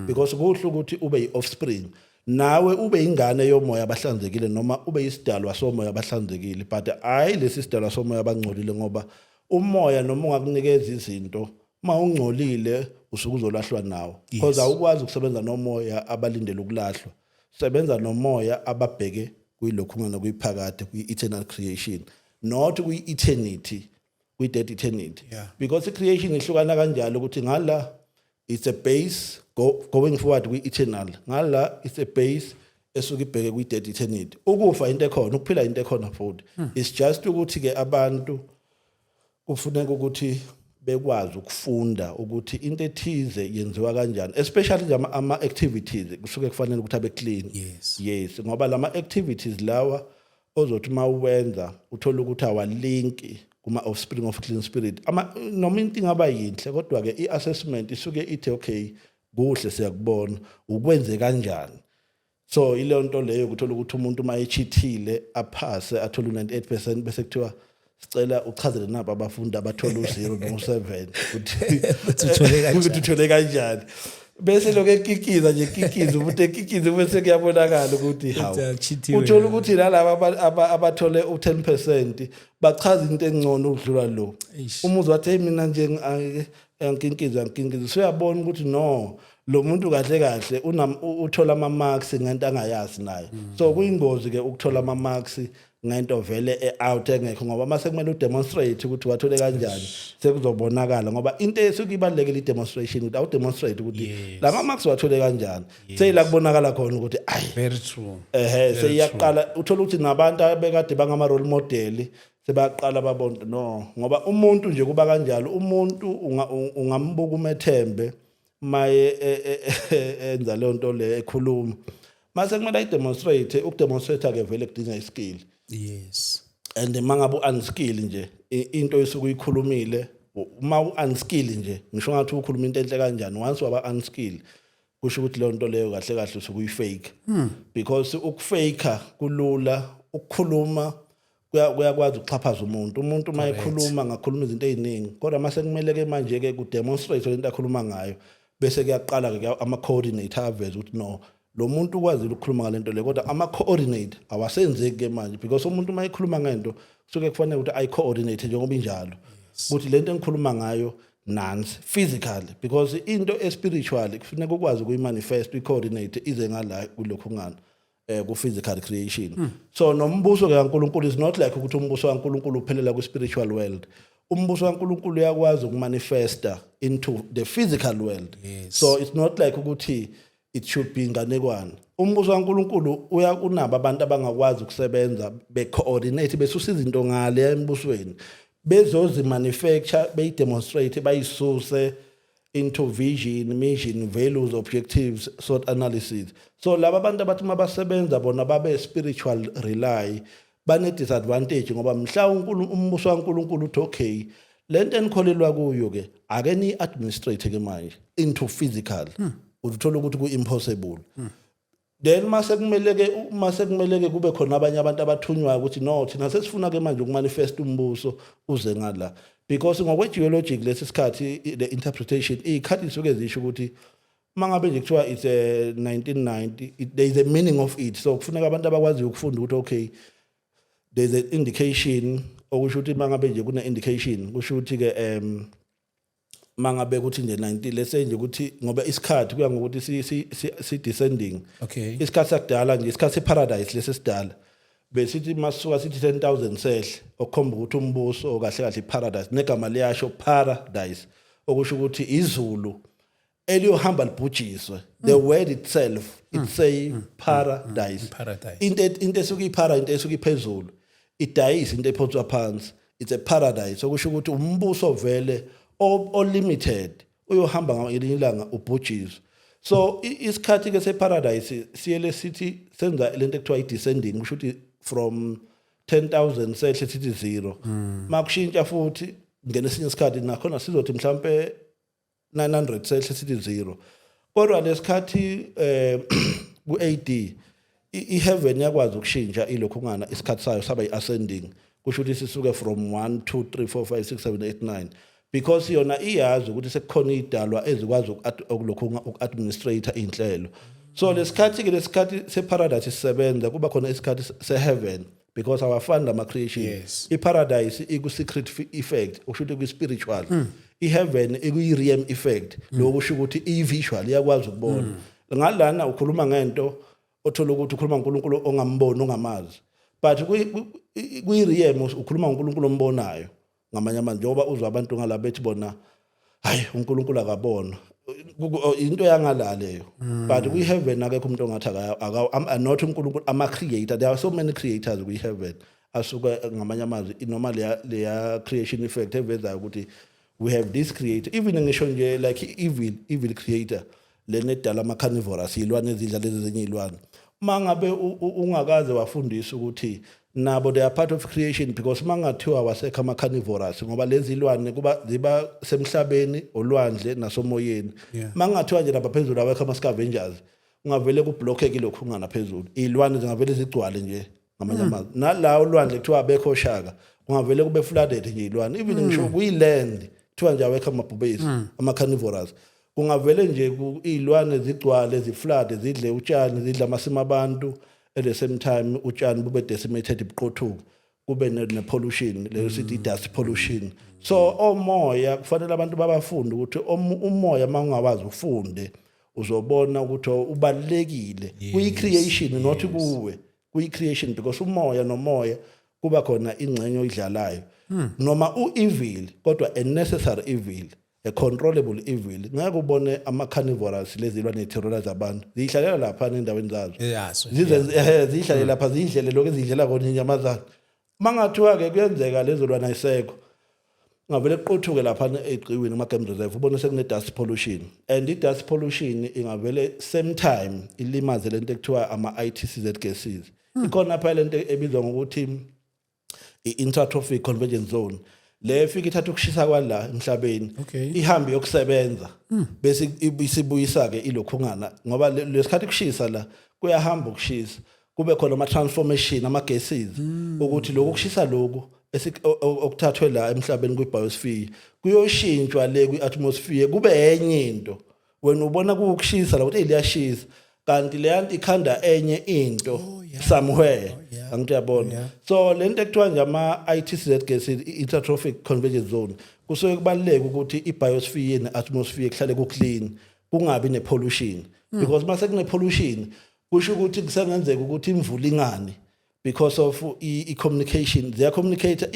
because kuhle ukuthi ube yi-offspring nawe, ube ingane yomoya abahlanzekile, noma ube isidalwa somoya abahlanzekile, but hayi lesi sidalwa somoya abangcolile, ngoba umoya noma ungakunikeza izinto, uma ungcolile usuke uzolahlwa nawo, because awukwazi ukusebenza nomoya abalindele ukulahlwa. Sebenza nomoya ababheke kuyilokhungana, kuyiphakade, kwi-eternal creation, not kwi-eternity, kwi-dead eternity, because i-creation ihlukana kanjalo ukuthi ngala it's a base going forward kwi-eternal, ngala it's a base esuke ibheke kwi-dead eternity. Ukufa into ekhona, ukuphila into ekhona futhi. It's just ukuthi-ke abantu kufuneka ukuthi bekwazi ukufunda ukuthi into ethize yenziwa kanjani, especially nje ama-activities kusuke kufanele ukuthi abe clean. Yes, ngoba lama activities lawa ozothi uma uwenza uthola ukuthi awalinki kuma offspring of clean spirit, ama noma into ingaba yinhle, kodwa ke i-assessment isuke ithi, okay, kuhle, siyakubona, ukwenze kanjani? So ileyo nto leyo kuthola ukuthi umuntu uma echithile aphase, athole u-98%, bese kuthiwa sicela uchazele nabo abafundi abathola u-0 no-7 ukuthi uthole kanjani. Ukuthi uthole kanjani, bese lokho ekikiza nje, kikiza umuntu, ekikiza, bese kuyabonakala ukuthi hawu, Ukuthi akuchithiwe. Uthola ukuthi nalaba abathole u-10% bachaza into engcono ukudlula lo. Eish. Umuzwa wathi, hey, mina nje anginkiza anginkiza. Usuyabona ukuthi no, lo muntu kahle kahle uthola ama-marks ngento angayazi naye. So kuyingozi ke ukuthola ama-marks ngento vele e-out engekho, ngoba mase kumele udemonstrate ukuthi wathole kanjani, sekuzobonakala, ngoba into esuke ibalulekile i-demonstration, ukuthi awudemonstrate ukuthi lama marks wathole kanjani. Seyila kubonakala khona ukuthi ayi. Very true. Ehe, seyiyaqala uthola ukuthi nabantu abekade bangama role model sebaqala babona no, ngoba umuntu nje kuba kanjalo, umuntu ungambuka umethembe maye enza leyo nto le, ekhuluma, mase kumele ayidemonstrate. Ukudemonstrate ke vele kudinga iskill. And mangabe u-unskill nje, into esuke uyikhulumile, uma u-unskill nje, ngisho ngathi ukhuluma into enhle kanjani, once waba unskill, kusho ukuthi leyo nto leyo kahle kahle usuke uyifake, because ukufaka kulula, ukukhuluma. Kuyakwazi ukuxhaphaza umuntu. Umuntu uma ekhuluma ngakhuluma izinto eziningi, kodwa mase kumele ke manje ke ku-demonstrate lento akhuluma ngayo, bese kuyaqala ke ama-coordinate aveze ukuthi no, lo muntu ukwazile ukukhuluma ngalento le, kodwa ama-coordinate awasenzeki ke manje, because umuntu uma ekhuluma ngento kusuke kufanele ukuthi ayi-coordinate njengoba injalo, ukuthi lento engikhuluma ngayo nansi physically, because into e-spiritual kufuneka ukwazi ukuyi-manifest, uyi-coordinate ize ngala kulokhu ngana ku physical creation. So nombuso ke kaNkuluNkulu is not like ukuthi umbuso kaNkuluNkulu uphelela ku spiritual world. Umbuso kaNkuluNkulu uyakwazi ukumanifesta into the physical world. So it's not like ukuthi it should be inganekwane. Umbuso kaNkuluNkulu uya unabo abantu abangakwazi ukusebenza be-coordinate, besusa izinto ngale embusweni, bezozi-manufacture, beyi-demonstrate, bayisuse into vision, mission, values, objectives, SWOT analysis. So laba bantu abathi mabasebenza bona babe spiritual rely bane disadvantage, ngoba mhla umbuso kaNkuluNkulu uthi, "Okay, lento enikholelwa kuyo ke ake ni administrate ke manje into physical," uthola ukuthi ku impossible. Then mase kumele ke kube khona abanye abantu abathunywayo ukuthi no, thina sesifuna ke manje ukumanifest umbuso uze ngala, because ngokwe-geologic lesi sikhathi, the interpretation, iy'khathi zisuke zisho ukuthi mangabe nje kuthiwa it's a 1990, there is a meaning of it. So kufuneka abantu abakwaziyo ukufunda ukuthi okay, there's an indication, okusho ukuthi mangabe nje kune indication, kusho ukuthi ke mangabe kuthi nje 90, let's say nje ukuthi ngoba isikhathi kuya ngokuthi si descending. Isikhathi sakudala nje, isikhathi separadise lesi sidala, besithi masuka sithi 10,000 sehle, okukhomba ukuthi umbuso kahle kahle iparadise, negama liyasho paradise, okusho ukuthi izulu eliyohamba libhujiswe. The word itself, it say paradise. Paradise. Into esuke iphara, into esuke iphezulu idayisa into ephonswa phansi. It's a paradise, okusho ukuthi umbuso vele o limited uyohamba ngelinye ilanga ubhujiswe. So isikhathi ke separadise siyele sithi senza lento ekuthiwa i-descending, kusho ukuthi from 10,000 sehle sithi zero. Makushintsha futhi ngene esinye isikhathi nakhona sizothi mhlambe 900 sehle sithi zero. Kodwa lesikhathi ku AD i-heaven yakwazi ukushintsha ilokhungana isikhathi sayo saba i-ascending, kusho ukuthi sisuke from 1 2 3 4 5 6 7 8 9, because yona iyazi ukuthi sekukhona idalwa ezikwazi ukulokhu uku-administrate inhlelo. So lesikhathi ke, lesikhathi separadise sisebenza, kuba khona isikhathi se-heaven, because awafani lama-creation. I-paradise iku-secret effect, okusho ukuthi kwi-spiritual. I-heaven ikuyi-realm effect, lokho kusho ukuthi i-visual, iyakwazi ukubona. Ngalana ukhuluma ngento othola ukuthi ukhuluma ngoNkulunkulu ongamboni, ongamazi, but kwi-realm ukhuluma ngoNkulunkulu ombonayo. Ngamanye amazwi, njengoba uzwa abantu ngala bethi bona, "Hayi, uNkulunkulu akabona," into yangala leyo, but kwi-heaven akekho umuntu ongathi not uNkulunkulu, ama-creator. There are so many creators kwi-heaven asuke, ngamanye amazwi, noma leya creation effect evezayo ukuthi we have this creator, even ngisho nje like evil creator lena edala ama-carnivorous, iy'lwane ezidla lezi ezinye iy'lwane. Uma ngabe ungakaze wafundisa ukuthi nabo they are part of creation, because uma ngathiwa wasekho ama-carnivorous, ngoba lezi ilwane kuba ziba semhlabeni, olwandle nasomoyeni. Uma ngathiwa nje lapha phezulu awekho ama-scavengers, ungavele kublockeke lokhu ungana phezulu, iy'lwane zingavele zigcwale nje. Ngamanye amazwi, nala olwandle kuthiwa abekho oshaka, kungavele kube flooded nje iy'lwane. Even ngisho kwi-land kuthiwa nje awekho amabhubesi, ama-carnivorous, kungavele nje iy'lwane zigcwale, ziflade, zidle utshani, zidle amasimu abantu. At the same time utshani bube decimated, buqothuke, kube ne-pollution leyo sithi i-dust pollution. So omoya kufanele abantu babafunde ukuthi umoya uma ungawazi ufunde, uzobona ukuthi ubalulekile kuyi-creation, not kuwe, kuyi-creation, because umoya nomoya kuba khona ingxenye oyidlalayo, noma u-evil, kodwa a necessary evil, a controllable evil. Ngeke ubone ama-carnivorous, lezi zilwane eziterrorize abantu, ziyihlalela lapha endaweni zazo. Yazo. Zize ziyihlale lapha, ziyidlele lokhu ezidlela kona inyamazana. Mangathiwa-ke kuyenzeka lezo lwana ayisekho, ngavele kuqothuke lapha egqiwini kuma-game reserve, ubone sekune-dust pollution, and i-dust pollution ingavele same time ilimaze lento ekuthiwa ama-ITCZ gases. Ikhona phela lento ebizwa ngokuthi i-intertropic convergence zone, le efika ithatha ukushisa kwala emhlabeni, ihambe yokusebenza, bese isibuyisa ke ilokhungana, ngoba lesikhathi kushisa la kuyahamba ukushisa kube Kube khona ama transformation, ama gases, ukuthi lokhu kushisa lokhu okuthathwe la emhlabeni kwi-biosphere kuyoshintshwa le kwi-atmosphere kube enye into. Wena ubona kuwukushisa la ukuthi, "Hey, liyashisa," kanti leya nto ikhanda enye into somewhere. Angithi uyabona? So lento ekuthiwa nje ama-ITCZ gases, i-intertrophic convergence zone, kusuke kubaluleka ukuthi i-biosphere ne-atmosphere kuhlale ku-clean, kungabi ne-pollution, because mase kune-pollution kusho ukuthi kusengenzeka ukuthi imvula ingani because of i-communication. Ziya-communicate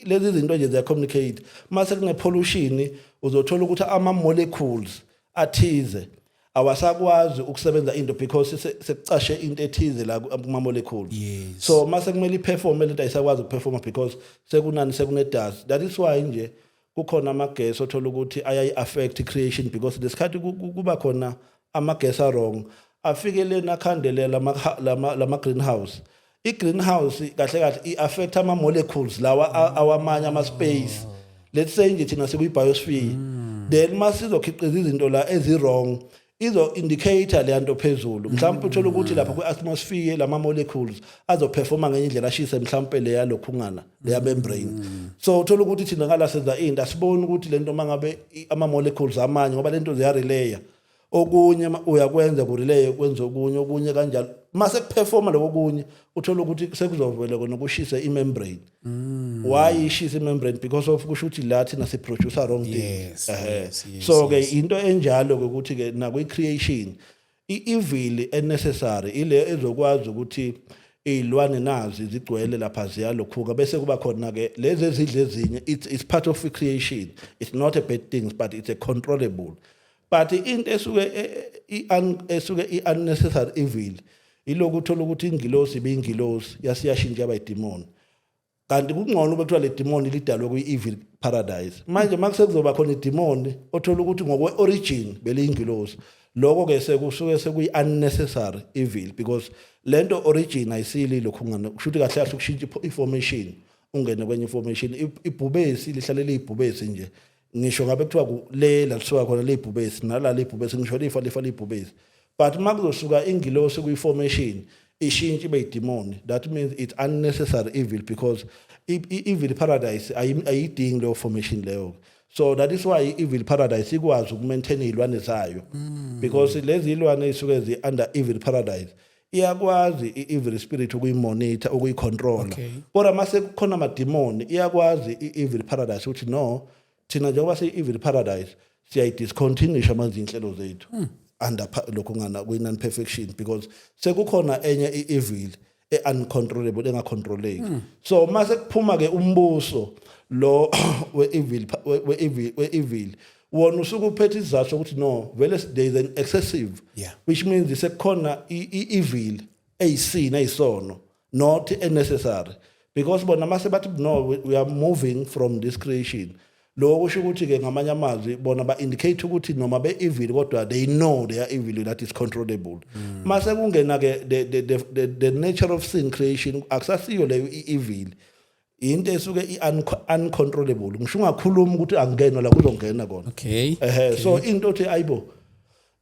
lezi zinto nje, ziya-communicate. Mase kune-pollution uzothola ukuthi ama-molecules athize awasakwazi ukusebenza into because sekucashe into ethize la kuma-molecules. So mase kumele iperforme lento, ayisakwazi ukuperforma because sekunani, sekune-dust. That is why nje kukhona amagesi othola ukuthi ayayi-affect i-creation, because lesikhathi kuba khona amagesi a-wrong afike lena akhandele lama greenhouse. I-greenhouse kahle kahle i-affect ama-molecules lawa awamanye ama-space. Let's say nje thina sikwi-biosphere, then masizokhiqiza izinto la ezi-wrong, izo-indicate leya nto phezulu. Mhlawumbe uthole ukuthi lapha kwi-atmosphere lama molecules azoperforma ngenye indlela, ashise mhlawumbe leya lokhungana, leya membrane. So uthola ukuthi thina ngala senza into, asiboni ukuthi lento mangabe ama-molecules amanye, ngoba lento ziyarelaya, okunye uyakwenza kurelay, kwenza okunye, okunye kanjalo. Mase kuperforma lokho okunye, uthola ukuthi sekuzovela kona kushise i-membrane. Why ishisa i-membrane? Because of kusho ukuthi la thina siproduce wrong things. So ke into enjalo ke ukuthi ke nakwi creation i-evil e-necessary ile ezokwazi ukuthi izilwane nazi zigcwele lapha, ziyalokhuka, bese kuba khona ke lezi ezidle ezinye. It's part of creation, it's not a bad thing, but it's a controllable. But into esuke esuke i-unnecessary evil ilokhu uthola ukuthi ingilosi ibiyingilosi, yasiyashintsha yaba idemon, kanti kungcono ube kuthiwa le demon lidalwe kwi-evil paradise. Manje makuse kuzoba khona idemon othola ukuthi ngokwe-origin beliyingilosi, lokho-ke sekusuke sekuyi-unnecessary evil, because lento origin ayisili lokhu ngane. Kusho ukuthi kahle kahle ukushintsha i-formation ungene kwenye information. Ibhubesi lihlale liyibhubesi nje, ngisho ngabe kuthiwa le la lisuka khona liyibhubesi, nala liyibhubesi, ngisho lifa lifa liyibhubesi. But uma kuzosuka ingilosi kwi-formation ishintshe ibe idemon, that means it's unnecessary evil, because i-evil paradise ayidingi leyo formation leyo. So that is why i-evil paradise ikwazi ukumaintain izilwane zayo, because lezi ilwane ezisuke zi-under evil paradise iyakwazi i-evil spirit ukuyimonitor, ukuyicontrola. Kodwa mase kukhona amadimoni, iyakwazi i-evil paradise ukuthi, "No, thina njengoba siyi-evil paradise siyayidiscontinuisha manje iy'nhlelo zethu under lokhu ngana kwi-non perfection, because sekukhona enye i-evil e-uncontrollable, engacontroleki." So mase kuphuma ke umbuso lo we-evil we-evil, wona usuke uphethe isizathu sokuthi, no, vele there is an excessive, which means sekukhona i-evil eyisina, eyisono, not necessary, because bona mase bathi, "No, we are moving from this creation," lokho kusho ukuthi ke ngamanye amazwi bona ba indicate ukuthi noma be evil kodwa they know they are evil that is controllable. Mase kungena ke the nature of sin creation, akusasiyo leyo i-evil, into esuke i-uncontrollable. Ngisho ungakhuluma ukuthi angenwa la, kuzongena kona. Ehe, so into othi, ayibo,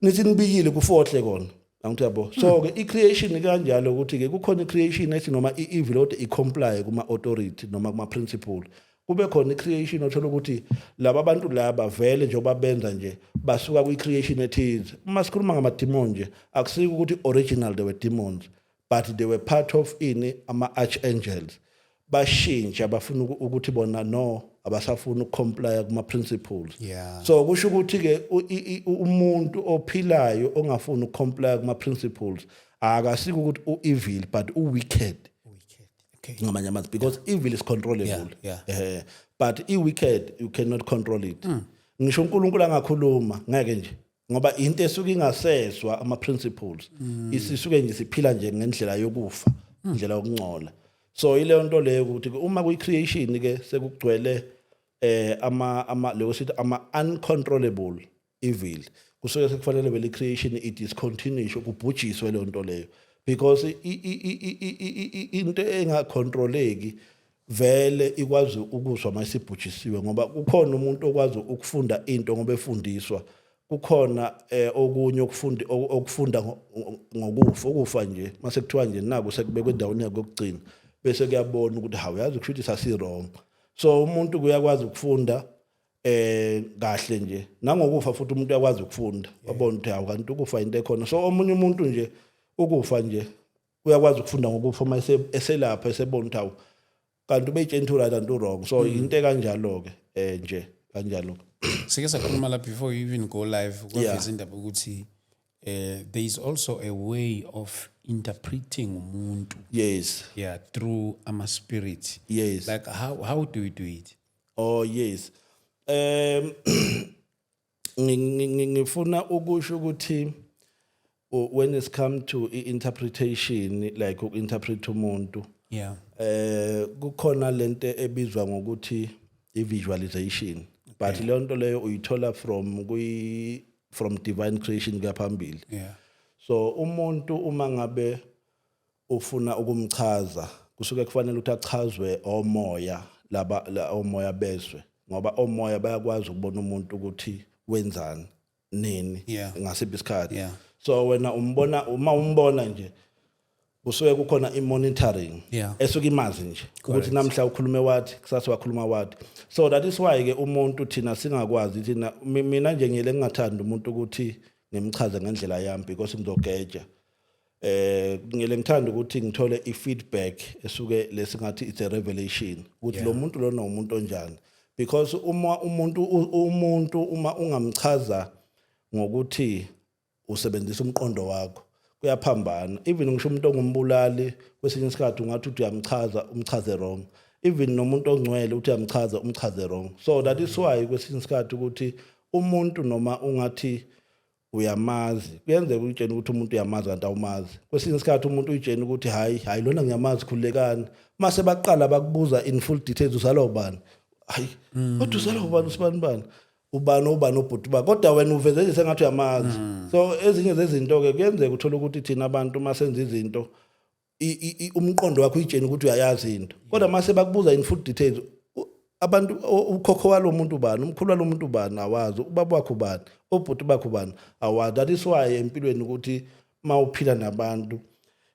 nithi nibikile kufohle kona, angithi yabo? So ke i-creation kanjalo, ukuthi ke kukhona i-creation ethi noma i-evil kodwa i-comply kuma authority noma kuma principle. Kube khona i-creation othola ukuthi laba bantu laba vele njengoba benza nje basuka kwi-creation ethize. Uma sikhuluma ngama-demon nje, akusiko ukuthi original they were demons, but they were part of ini, ama-archangels. Bashintsha, bafuna ukuthi bona, no, abasafuni ukucomply kuma principles. So kusho ukuthi ke umuntu ophilayo ongafuni ukucomply kuma principles akasiko ukuthi u-evil, but u-wicked. Wicked, okay. Ngamanye amazwi, because evil is controllable. But i-wicked you cannot control it. Ngisho uNkulunkulu angakhuluma, ngeke nje, ngoba into esuke ingaseswa ama-principles, isisuke nje siphila nje ngendlela yokufa, indlela yokungcola. So ileyo nto leyo ukuthi uma kuyi-creation ke sekugcwele ama leyo sithi ama uncontrollable evil, kusuke sekufanele vele i-creation i-discontinue, kubhujiswe leyo nto leyo, because into engacontroleki vele ikwazi ukuzwa mayisibhujisiwe, ngoba kukhona umuntu okwazi ukufunda into ngoba efundiswa. Kukhona okunye okufunda ngokufa, ukufa nje mase kuthiwa nje naku sekubekwe endaweni yakho yokugcina, bese kuyabona ukuthi hawu, yazi kusho ukuthi sasi-wrong. So umuntu kuyakwazi ukufunda kahle nje nangokufa futhi. Umuntu uyakwazi ukufunda, wabona ukuthi hawu, kanti ukufa into ekhona. So omunye umuntu nje, ukufa nje, uyakwazi ukufunda ngokufa uma eselapha, esebona ukuthi hawu, kanti ubeyitshela into right and wrong. So into ekanjalo ke nje kanjalo. Sike sakhuluma la before you even go live, kwaveza indaba ukuthi there is also a way of interpreting umuntu yeah, through ama spirit. Like how do you do it? Oh yes, ngifuna ukusho ukuthi when it's come to i-interpretation, like uku-interpret umuntu, kukhona lento ebizwa ngokuthi i-visualization, but leyo nto leyo uyithola from divine creation kuya phambili. So umuntu uma ngabe ufuna ukumchaza, kusuke kufanele ukuthi achazwe omoya laba omoya bezwe, ngoba omoya bayakwazi ukubona umuntu ukuthi wenzani, nini, ngasiphi isikhathi. So wena umbona, uma umbona nje, kusuke kukhona i-monitoring esuke imazi nje ukuthi namhla ukhulume wathi, kusasa wakhuluma wathi. So that is why ke umuntu thina singakwazi thina, mina nje ngiyele ngingathandi umuntu ukuthi ngimchaze ngendlela yami, because ngizogeja. Ngile ngithanda ukuthi ngithole i-feedback esuke lesingathi it's a revelation ukuthi lo muntu lona umuntu onjani, because uma umuntu uma ungamchaza ngokuthi usebenzisa umqondo wakho, kuyaphambana. Even ngisho umuntu ongumbulali, kwesinye isikhathi ungathi uthi uyamchaza, umchaze wrong. Even nomuntu ongcwele, uthi uyamchaza, umchaze wrong. So that is why kwesinye isikhathi ukuthi umuntu noma ungathi uyamazi, kuyenzeka uyitshena ukuthi umuntu uyamazi kanti awumazi. Kwesinye isikhathi umuntu uyitshena ukuthi hayi hayi, lona ngiyamazi, khululekani. Mase baqala bakubuza in full details, uzalwa ubani? Hayi, kodwa uzalwa ubani? Usibani bani, ubani, ubani, ubhuti ba, kodwa wena uveze nje sengathi uyamazi. So ezinye zezinto ke kuyenzeka uthola ukuthi thina abantu uma senza izinto, umqondo wakho uyitshena ukuthi uyayazi into, kodwa mase bakubuza in full details, abantu ukhokho walo muntu ubani, umkhulu walo muntu ubani, awazi. Ubaba wakho ubani, obhuti bakho ubani, awazi. That is why empilweni ukuthi uma uphila nabantu,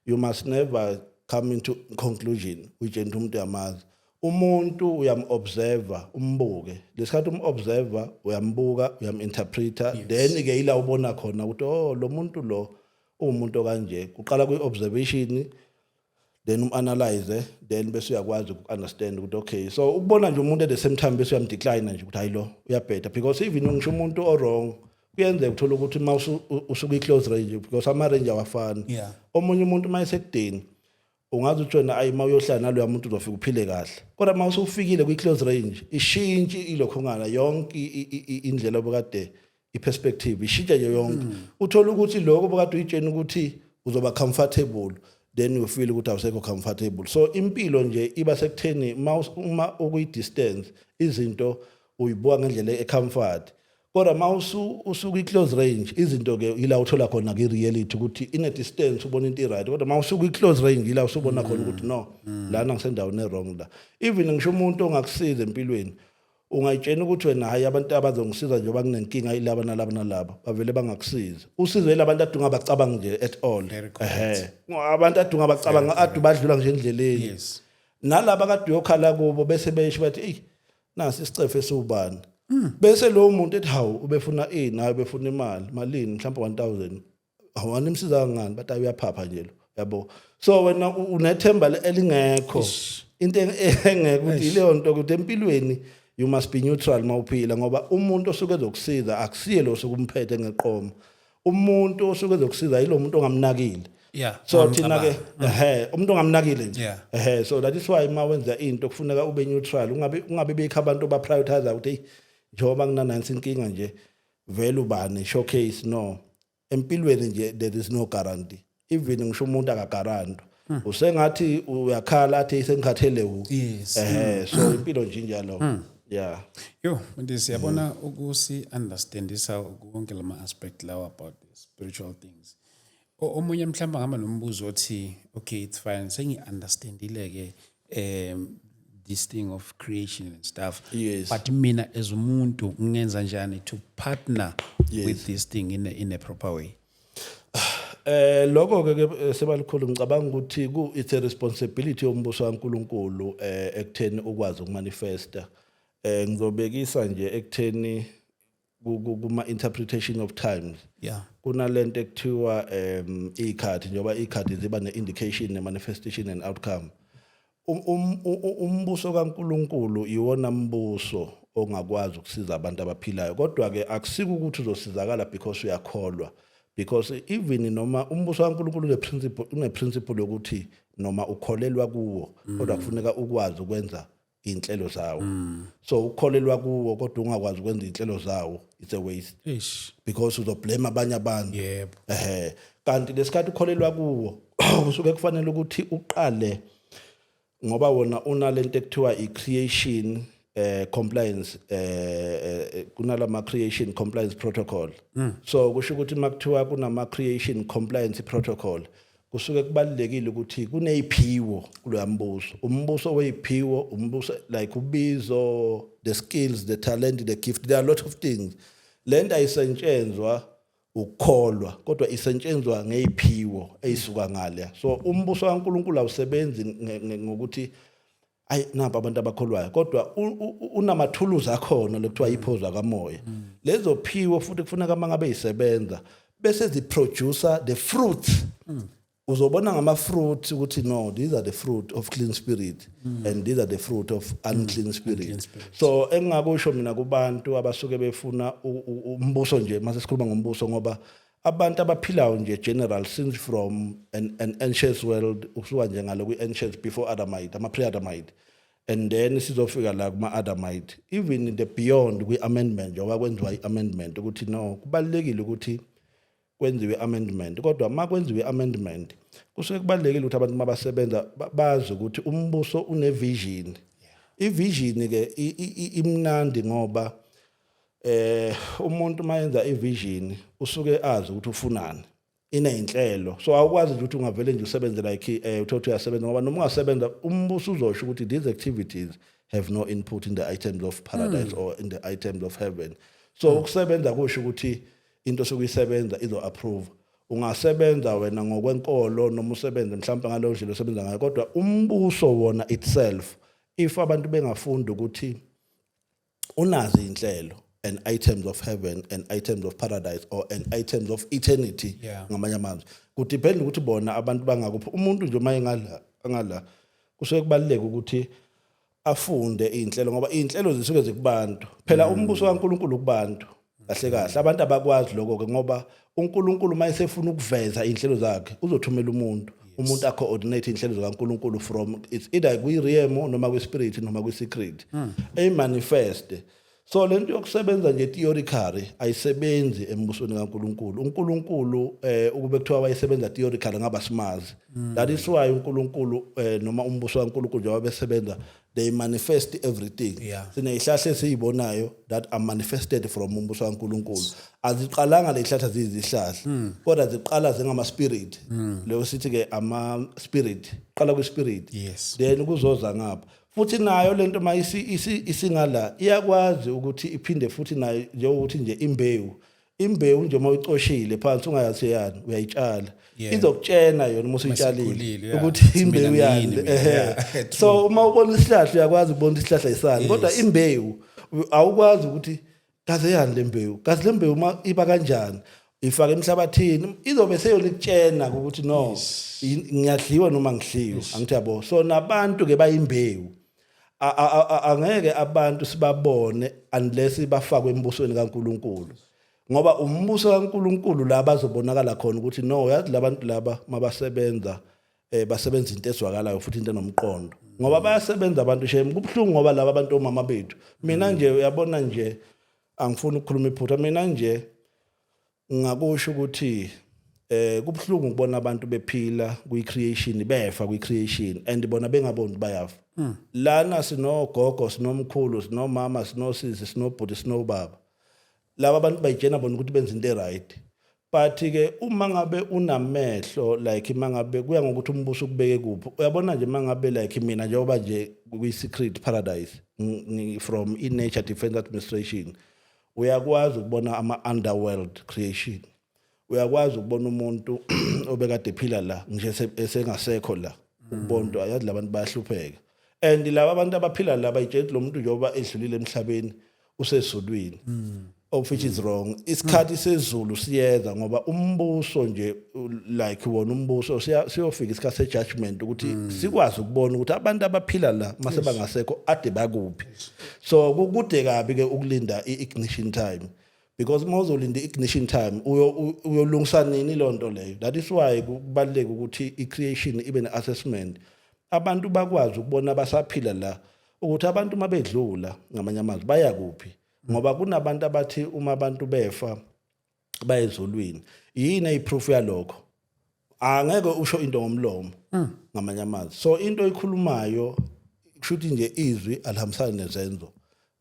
you must never come into conclusion uyitshena ukuthi umuntu uyamazi. Umuntu uyam-observa, umbuke. Lesikhathi um-observa, uyambuka, uyam-interpreta, then ke ila ubona khona ukuthi oh, lo muntu lo uwumuntu okanje. Kuqala kwi-observation, then um-analyze, then bese uyakwazi uku-understand ukuthi okay. So ukubona nje umuntu at the same time bese uyam-decline nje ukuthi hayi, lo uyabheda, because even ngisho umuntu o-wrong, kuyenzeka uthola ukuthi uma usuku-close range, because ama-range awafani. Omunye umuntu uma esekudeni, ungazi ukuthi wena ayi, uma uyohlala naloya muntu uzofika uphile kahle, kodwa uma usufikile kwi-close range, ishintshi ilokhungana yonke indlela obukade, i-perspective ishintsha nje yonke. Uthola ukuthi lokho obukade uyitshena ukuthi uzoba comfortable, then you feel ukuthi awusekho comfortable. So impilo nje iba sekutheni uma ukuyi-distance, izinto uyibuka ngendlela e-comfort, kodwa uma usuku-close range, izinto ke ila uthola khona ki-reality ukuthi in a distance ubona into i-right, kodwa uma usuku-close range, ila usubona khona ukuthi no, lana ngisendaweni e-wrong la. Even ngisho umuntu ongakusiza empilweni, ungayitshena ukuthi wena hayi, abantu abazongisiza njengoba kunenkinga ilaba nalaba nalaba, bavele bangakusizi. Usizo yilabantu ade ungabacabangi nje at all. Very correct. Ehe, abantu ade ungabacabanga, ade badlula nje endleleni. Nalaba kade uyokhala kubo, bese besho bathi, "Eyi, nasi isicefe esiwubani." Bese lowo muntu ethi, "Hawu, ubefuna ini?" "Hayi, ubefuna imali." "Malini?" "Mhlawumbe 1000." "Hawu, animsiza kangani?" Bathi, "Uyaphapha nje lo, yabo." So wena unethemba elingekho, into engekho, ukuthi ileyo nto ukuthi empilweni you must be neutral mawuphila, ngoba umuntu osuke ezokusiza akusiye lo osuke umphethe ngeqoma. Umuntu osuke ezokusiza yilo muntu ongamnakile. So thina ke, ehe, umuntu ongamnakile nje. Ehe, so that is why uma wenza into kufuneka ube neutral, ungabe bikho abantu ba prioritize ukuthi hey, njengoba nginanansi inkinga nje, vele ubani showcase. No, empilweni nje there is no guarantee. Even ngisho umuntu akagarantwa. Usengathi uyakhala athi sengikhathele wu. Ehe, so impilo nje injalo, yeah. Yo, Mfundisi, siyabona ukusi understandisa konke lama aspect lawa about the spiritual things. Omunye mhlawumbe angaba nombuzo othi, okay, it's fine, sengi understandile ke this thing of creation and stuff. But mina as umuntu ngingenza njani to partner with this thing in a proper way? Lokho ke sebalikhulu, ngicabanga ukuthi ku it's a responsibility yombuso kaNkuluNkulu ekutheni ukwazi ukumanifesta. Ngizobekisa nje ekutheni kuma interpretation of times. Kunalento ekuthiwa ikhathi, njengoba ikhathi ziba ne-indication, ne-manifestation and outcome. Umbuso kaNkuluNkulu iwona mbuso ongakwazi ukusiza abantu abaphilayo, kodwa ke akusiko ukuthi uzosizakala because uyakholwa, because even noma umbuso kaNkuluNkulu une principle yokuthi noma ukholelwa kuwo, kodwa kufuneka ukwazi ukwenza inhlelo zawo. So ukholelwa kuwo kodwa ungakwazi ukwenza inhlelo zawo, it's a waste Eish. because uzoblame abanye abantu. Kanti lesikhathi ukholelwa kuwo, kusuke kufanele ukuthi uqale, ngoba wona unalento ekuthiwa i-creation compliance, kunalama creation compliance protocol. So kusho ukuthi makuthiwa kunama creation compliance protocol, kusuke kubalulekile ukuthi kuneziphiwo kuloya mbuso, umbuso weziphiwo, umbuso like ubizo, the skills, the talent, the gift. There are a lot of things. Lento ayisetshenzwa ukukholwa, kodwa isetshenzwa ngeziphiwo ezisuka ngale. So umbuso kaNkuluNkulu awusebenzi ngokuthi ayi, napa abantu abakholwayo, kodwa unamathuluzi akhona lekuthiwa ipho zakamoya. Lezo phiwo futhi kufuneka mangabe isebenza bese ziproduce the fruit. Uzobona ngama fruit ukuthi no, these are the fruit of clean spirit and these are the fruit of unclean spirit. Spirit. So engingakusho mina kubantu abasuke befuna umbuso nje, mase sikhuluma ngombuso, ngoba abantu abaphilayo nje general, since from an ancient world, ukusuka nje ngalo kwi-ancient before Adamite, ama-pre-Adamite, and then sizofika la kuma-Adamite, even in the beyond kwi-amendment, njengoba kwenziwa i-amendment ukuthi no, kubalulekile ukuthi kwenziwe i-amendment. Kodwa uma kwenziwe i-amendment, kusuke kubalulekile ukuthi abantu mabasebenza bazi ukuthi umbuso une-vision. I-vision ke imnandi ngoba umuntu mayenza i-vision usuke azi ukuthi ufunani, ineyinhlelo. So awukwazi nje ukuthi ungavele nje usebenze like uthothi uyasebenza, ngoba noma ungasebenza, umbuso uzosho ukuthi these activities have no input in the items of paradise or in the items of heaven. So ukusebenza kusho ukuthi into sokuyisebenza izo approve. Ungasebenza wena ngokwenkolo noma usebenze mhlawumbe ngaleyo ndlela osebenza ngayo, kodwa umbuso wona itself, if abantu bengafunda ukuthi unazo inhlelo and items of heaven and items of paradise or and items of eternity, ngamanye amazwi kudepend ukuthi bona abantu bangakuphi. Umuntu nje uma engala angala, kusuke kubaluleka ukuthi afunde inhlelo, ngoba inhlelo zisuke zikubantu phela. Umbuso kaNkuluNkulu kubantu kahle kahle, abantu abakwazi lokho ke, ngoba uNkulunkulu mayesefuna ukuveza inhlelo zakhe uzothumela umuntu, umuntu acoordinate inhlelo zikaNkulunkulu from, it's either kwi-realm noma kwi-spirit noma kwi-secret, eyimanifest. So lento yokusebenza nje theoretically ayisebenzi embusweni kaNkuluNkulu. uNkulunkulu ukube kuthiwa wayesebenza theoretically ngaba simazi. That is why uNkulunkulu noma umbuso kaNkulunkulu njengoba besebenza, they manifest everything. Sinezihlahla esizibonayo that are manifested from umbuso kaNkulunkulu. Aziqalanga lezihlahla ziyizihlahla, kodwa ziqala zingama spirit. Leyo sithi ke ama spirit, qala kwi spirit, then kuzoza ngapha futhi. Nayo lento ma isingala iyakwazi ukuthi iphinde futhi nayo, njengokuthi nje imbewu nje uma uyicoshile phansi ungayazi yani, uyayitshala, izokutshena yona uma usuyitshalile Masikhulile, yeah. ukuthi Ukuthi imbewu mina yani. ngiyini mina, yeah. So uma ubona isihlahla uyakwazi ukubona isihlahla isani, kodwa imbewu awukwazi ukuthi kaze yani le mbewu, kaze le mbewu uma iba kanjani, ifake emhlabathini, izobe seyona ikutshena ukuthi no, ngiyadliwa noma ngidliwe, angithi yabo. So nabantu ke bayimbewu. Angeke abantu sibabone unless bafakwe embusweni kaNkuluNkulu, ngoba umbuso kaNkuluNkulu la bazobonakala khona ukuthi no, yazi labantu laba mabasebenza basebenza into ezwakalayo futhi into enomqondo, ngoba bayasebenza abantu shame. Kubhlungu ngoba laba abantu omama bethu, mina nje uyabona nje, angifuni ukukhuluma iphutha, mina nje ngakusho ukuthi kubhlungu ukubona abantu bephila kwi-creation, befa kwi-creation and bona bengaboni bayafa. Lana sinogogo, sinomkhulu, sinomama, sinosisi, sinobhuti, sinobaba. Laba abantu bayitshena bona ukuthi benza into eright. But ke uma ngabe unamehlo, like mangabe kuya ngokuthi umbuso ukubeke kuphi, uyabona nje, mangabe like mina njengoba nje kwi Secret Paradise from i Nature Defence Administration, uyakwazi ukubona ama underworld creation, uyakwazi ukubona umuntu obekade ephila la nje esengasekho la, ukubona into ayazi labantu bayahlupheka. And laba abantu abaphila la bayitshela lo muntu njengoba edlulile emhlabeni usezulwini, of which is wrong. Isikhathi sezulu siyeza ngoba umbuso nje like wona umbuso siyofika isikhathi sejudgment ukuthi sikwazi ukubona ukuthi abantu abaphila la mase bangasekho ade bakuphi. So kukude kabi ke ukulinda i-ignition time, because uma uzolinda i-ignition time uyolungisa nini loo nto leyo? That is why kubaluleke ukuthi i-creation ibe ne-assessment, abantu bakwazi ukubona basaphila la ukuthi abantu uma bedlula, ngamanye amazwi, baya kuphi, ngoba kunabantu abathi uma abantu befa bayezulwini. Yini eyiproof yalokho? Angeke usho into ngomlomo, ngamanye amazwi. So into oyikhulumayo kushuthi nje izwi alihambisani nezenzo.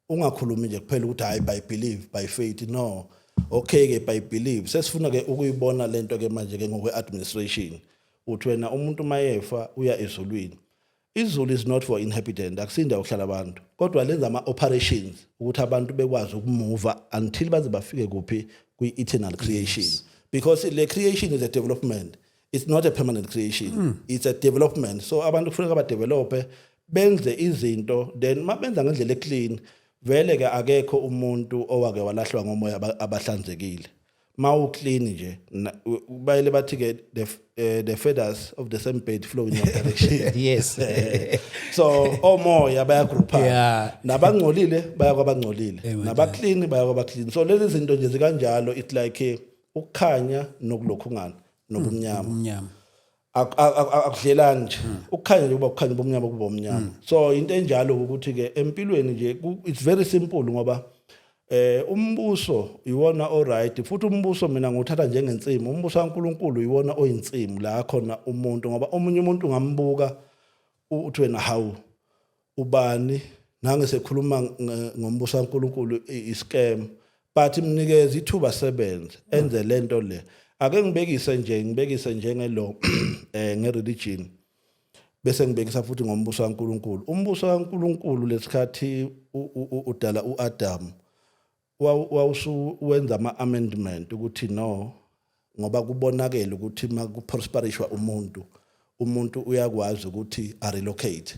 Ungakhulumi nje kuphela ukuthi hayi, by believe, by faith. No, okay ke, by believe sesifuna ke ukuyibona lento ke manje ke ngokwe administration, uthi wena umuntu mayefa uya ezulwini. Izulu is not for inhabitant, akusindawo ukuhlala abantu, kodwa lenza ama-operations ukuthi abantu bekwazi ukumuva until baze bafike kuphi? Kwi-eternal creation, because le creation is a development, it's not a permanent creation, it's a development. So abantu kufuneka badevelope, benze izinto, then mabenza ngendlela eclean vele ke akekho umuntu owake walahlwa ngomoya abahlanzekile. Mawu clean nje bayele bathi ke the feathers of the same bird flow in one direction. So omoya bayagroupa, nabangcolile baya kwabangcolile, nabaclean baya kwabaclean. So lezi zinto nje zikanjalo, it's like ukukhanya nokulokhungana nobumnyama. Umnyama. Akudlelani nje. Ukukhanya nje kuba ukukhanya, ubumnyama kuba umnyama. So into enjalo ukuthi ke empilweni nje it's very simple, ngoba umbuso iwona oright, futhi umbuso mina nguthatha njengensimu. Umbuso kaNkuluNkulu iwona oyinsimu la khona umuntu, ngoba omunye umuntu ungambuka uthi wena, "Hawu, ubani nange sekhuluma ngombuso kaNkuluNkulu, i-scam." But mnikeze ithuba, sebenze, enze lento le. Ake ngibekise nje, ngibekise njengelo ngereligion, bese ngibekisa futhi ngombuso kaNkuluNkulu. Umbuso kaNkuluNkulu lesikhathi udala uAdam wawusuwenza ama amendment ukuthi no, ngoba kubonakele ukuthi makuprosperishwa umuntu, umuntu uyakwazi ukuthi a relocate.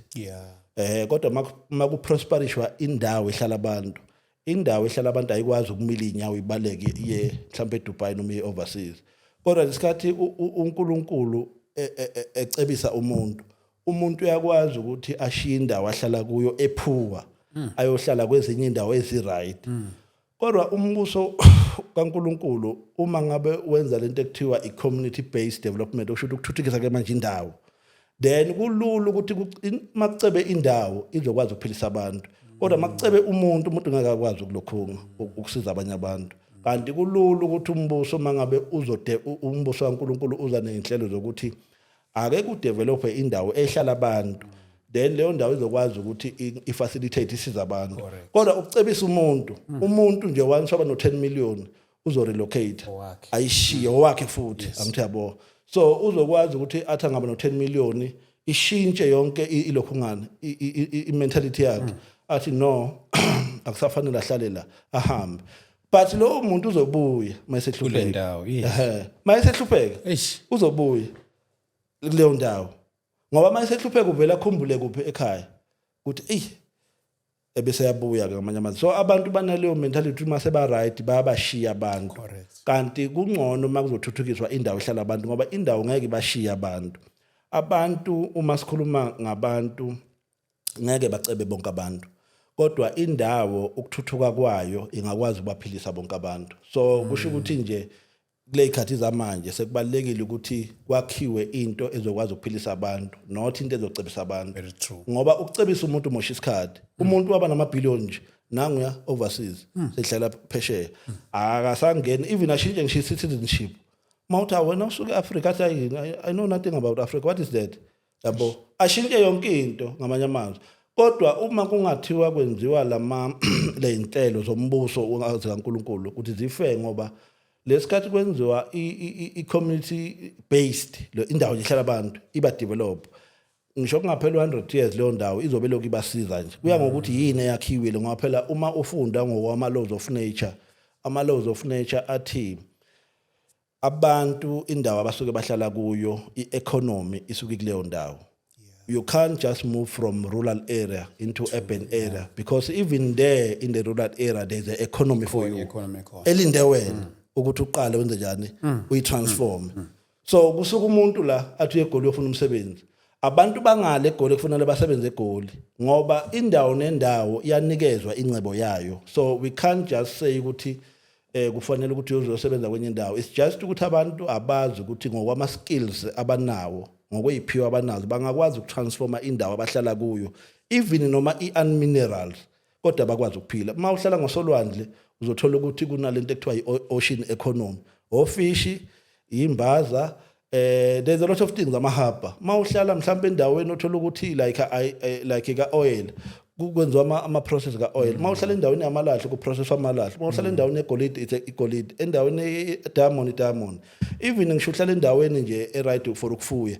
Kodwa makuprosperishwa indawo ehlala abantu, indawo ehlala abantu ayikwazi ukumila inyawo ibaleke iye mhlawumbe eDubai noma iye overseas. Kodwa lesikhathi uNkulunkulu ecebisa umuntu, umuntu uyakwazi ukuthi ashiye indawo ahlala kuyo ephuwa, ayohlala kwezinye indawo ezi-right. Kodwa umbuso kaNkuluNkulu uma ngabe wenza lento ekuthiwa i-community based development, okusho ukuthi ukuthuthukisa ke manje indawo, then kulula ukuthi makucebe indawo izokwazi ukuphilisa abantu. Kodwa makucebe umuntu, umuntu ngeke akwazi ukulokhunga ukusiza abanye abantu. Kanti kulula ukuthi umbuso mangabe uzode umbuso kaNkuluNkulu uza nezinhlelo zokuthi ake kudevelophe indawo ehlala abantu, then leyo ndawo izokwazi ukuthi i-facilitate, isize abantu. Kodwa ukucebisa umuntu, umuntu nje once waba no-10 million uzorelocate. Owakhe. Ayishiye owakhe futhi, angithi yabo? So uzokwazi ukuthi athi angaba no-10 million ishintshe yonke ilokhungana i-mentality yakhe, athi no, akusafanele ahlale la, ahambe. But lowo muntu uzobuya mayesehlupheka. Kule ndawo, yes. Ehhe, mayesehlupheka uzobuya kuleyo ndawo, ngoba mayesehlupheka uvela akhumbule kuphi? Ekhaya, ukuthi eyi, ebese yabuya ke ngamanye amazwi. So abantu banaleyo mentality, uma seba right bayabashiya abantu. Kanti kungcono uma kuzothuthukiswa indawo ehlala abantu, ngoba indawo ngeke ibashiye abantu. Abantu, uma sikhuluma ngabantu, ngeke bacebe bonke abantu, kodwa indawo ukuthuthuka kwayo ingakwazi ukubaphilisa bonke abantu. So kusho ukuthi nje kule ikhathi zamanje sekubalekile ukuthi kwakhiwe into ezokwazi ukuphilisa abantu, not into ezocebisa abantu. Very true. Ngoba ukucebisa umuntu umosha isikhathi. Umuntu waba namabhiliyoni nje, nanguya overseas, sehlala phesheya, akasangeni, even ashintshe ngisho i-citizenship. Mawuthi wena usuke e-Africa, athi, I know nothing about Africa, what is that?" Yabo, ashintshe yonke into ngamanye amazwi. Kodwa uma kungathiwa kwenziwa lama ley'nhlelo zombuso zikaNkulunkulu ukuthi zife, ngoba Lesikhathi kwenziwa i-community based, lo indawo nje ihlala abantu, iba develop, ngisho kungaphela 100 years, leyo ndawo izobe lokhu ibasiza nje. Kuya ngokuthi yini eyakhiwile, ngoba phela uma ufunda ngokwama laws of nature, ama laws of nature athi abantu indawo abasuke bahlala kuyo, i-economy isuke kuleyo ndawo. You can't just move from rural area into urban area, because even there in the rural area there's an economy for you Economy khona. Elinde wena ukuthi uqale wenze njani, uyitransform. So kusuka umuntu la athi uye eGoli uyofuna umsebenzi, abantu bangale eGoli kufanele basebenze eGoli, ngoba indawo nendawo iyanikezwa ingcebo yayo. So we can't just say ukuthi kufanele ukuthi uyosebenza kwenye indawo. It's just ukuthi abantu abazi ukuthi ngokwama skills abanawo, ngokweziphiwo abanazo, bangakwazi ukutransforma indawo abahlala kuyo, even noma i-unminerals, kodwa bakwazi ukuphila. Uma uhlala ngosolwandle, uzothola ukuthi kunalento ekuthiwa i-ocean economy, ofishi, imbaza, there's a lot of things, amahaba. Mawuhlala mhlawumbe endaweni othola ukuthi like like ka oil, kwenziwa ama process ka oil. Mawuhlala endaweni yamalahle, ku process amalahle. Mawuhlala endaweni yegolide, it's igolide. Endaweni ye diamond, diamond. Even ngisho uhlala endaweni nje e right for ukufuya,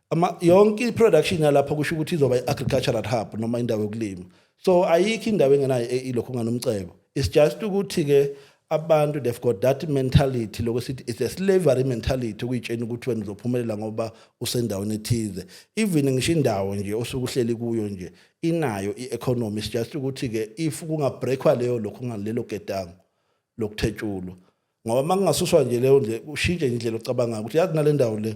ama yonke i-production yalapho kusho ukuthi izoba i-agricultural hub noma indawo yokulima. So ayikho indawo engenayo ilokhu nganomcebo. It's just ukuthi ke abantu, they've got that mentality lokho sithi it's a slavery mentality, ukuyitshena ukuthi wena uzophumelela ngoba usendaweni ethize. Even ngisho indawo nje osuke uhleli kuyo nje inayo i-economy. It's just ukuthi ke if kungabreakwa leyo lokho ngalelo ketango lokuthetshulwa, ngoba makungasuswa nje leyo nje, ushintshe indlela ocabanga ukuthi yazi nale ndawo le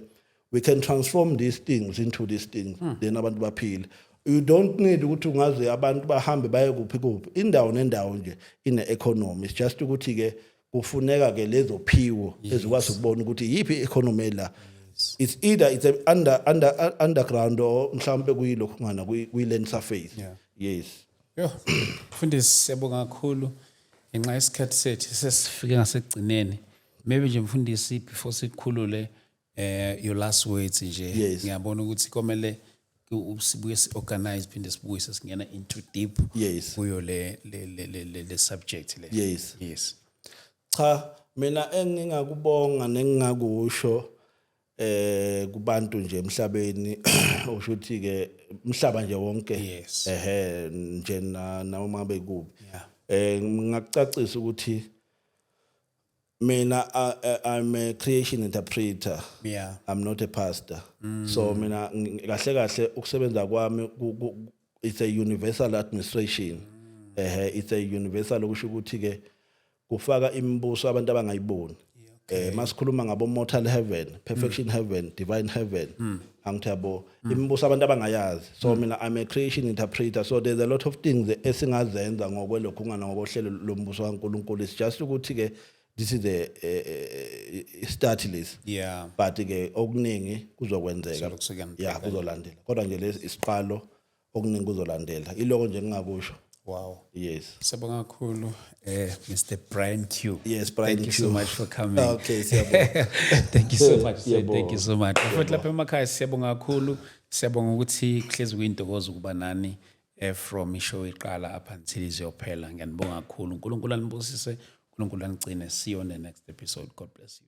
we can transform these things into these things, then abantu baphile. You don't need ukuthi ungaze abantu bahambe baye kuphi kuphi. Indawo nendawo nje ine economy. It's just ukuthi ke kufuneka ke lezo phiwo ezikwazi ukubona ukuthi yiphi i-economy la. It's either it's a underground or mhlawumbe kuyilokhu ngana kwi land surface. Yes. Yo, mfundisi, siyabonga kakhulu. Ngenxa yesikhathi sethu sesifike ngasekugcineni. Maybe nje, mfundisi, before sikhulule, your last words nje. Ngiyabona ukuthi komele sibuye si-organize, phinde sibuye sesingena into deep kuyo le subject le. Yes. Cha, mina engingakubonga nengingakusho kubantu nje emhlabeni, usho ukuthi ke umhlaba nje wonke, ehe nje na noma bekubi, ngingakucacisa ukuthi mina I'm a creation interpreter. I'm not a pastor. So mina kahle kahle ukusebenza kwami it's a universal administration. It's a universal, okusho ukuthi ke kufaka imibuso abantu abangayiboni. Masikhuluma ngabo mortal heaven, perfection heaven, divine heaven, angithi yabo imibuso abantu abangayazi. So mina I'm a creation interpreter, so there's a lot of things esingazenza ngokwelokhu ngana ngokohlelo lombuso kaNkuluNkulu. It's just ukuthi ke this is the start list, but ke okuningi kuzokwenzeka. Kuzokusuka. Yeah, kuzolandela, kodwa nje lesi isiqalo, okuningi kuzolandela. Iloko nje engingakusho. Yes. Siyabonga kakhulu, Mr. Brian Q. Yes, Brian Thank you Q. so much for coming. Okay, siyabonga. Thank you so much, sir. Siyabonga. Thank you so much. Futhi lapha emakhaya siyabonga kakhulu. Siyabonga ukuthi kuhlezi kuyintokozo ukuba nani from ishow iqala up until izophela. Ngiyanibonga kakhulu. uNkulunkulu anibusise, uNkulunkulu anigcine. See you on the next episode. God bless you.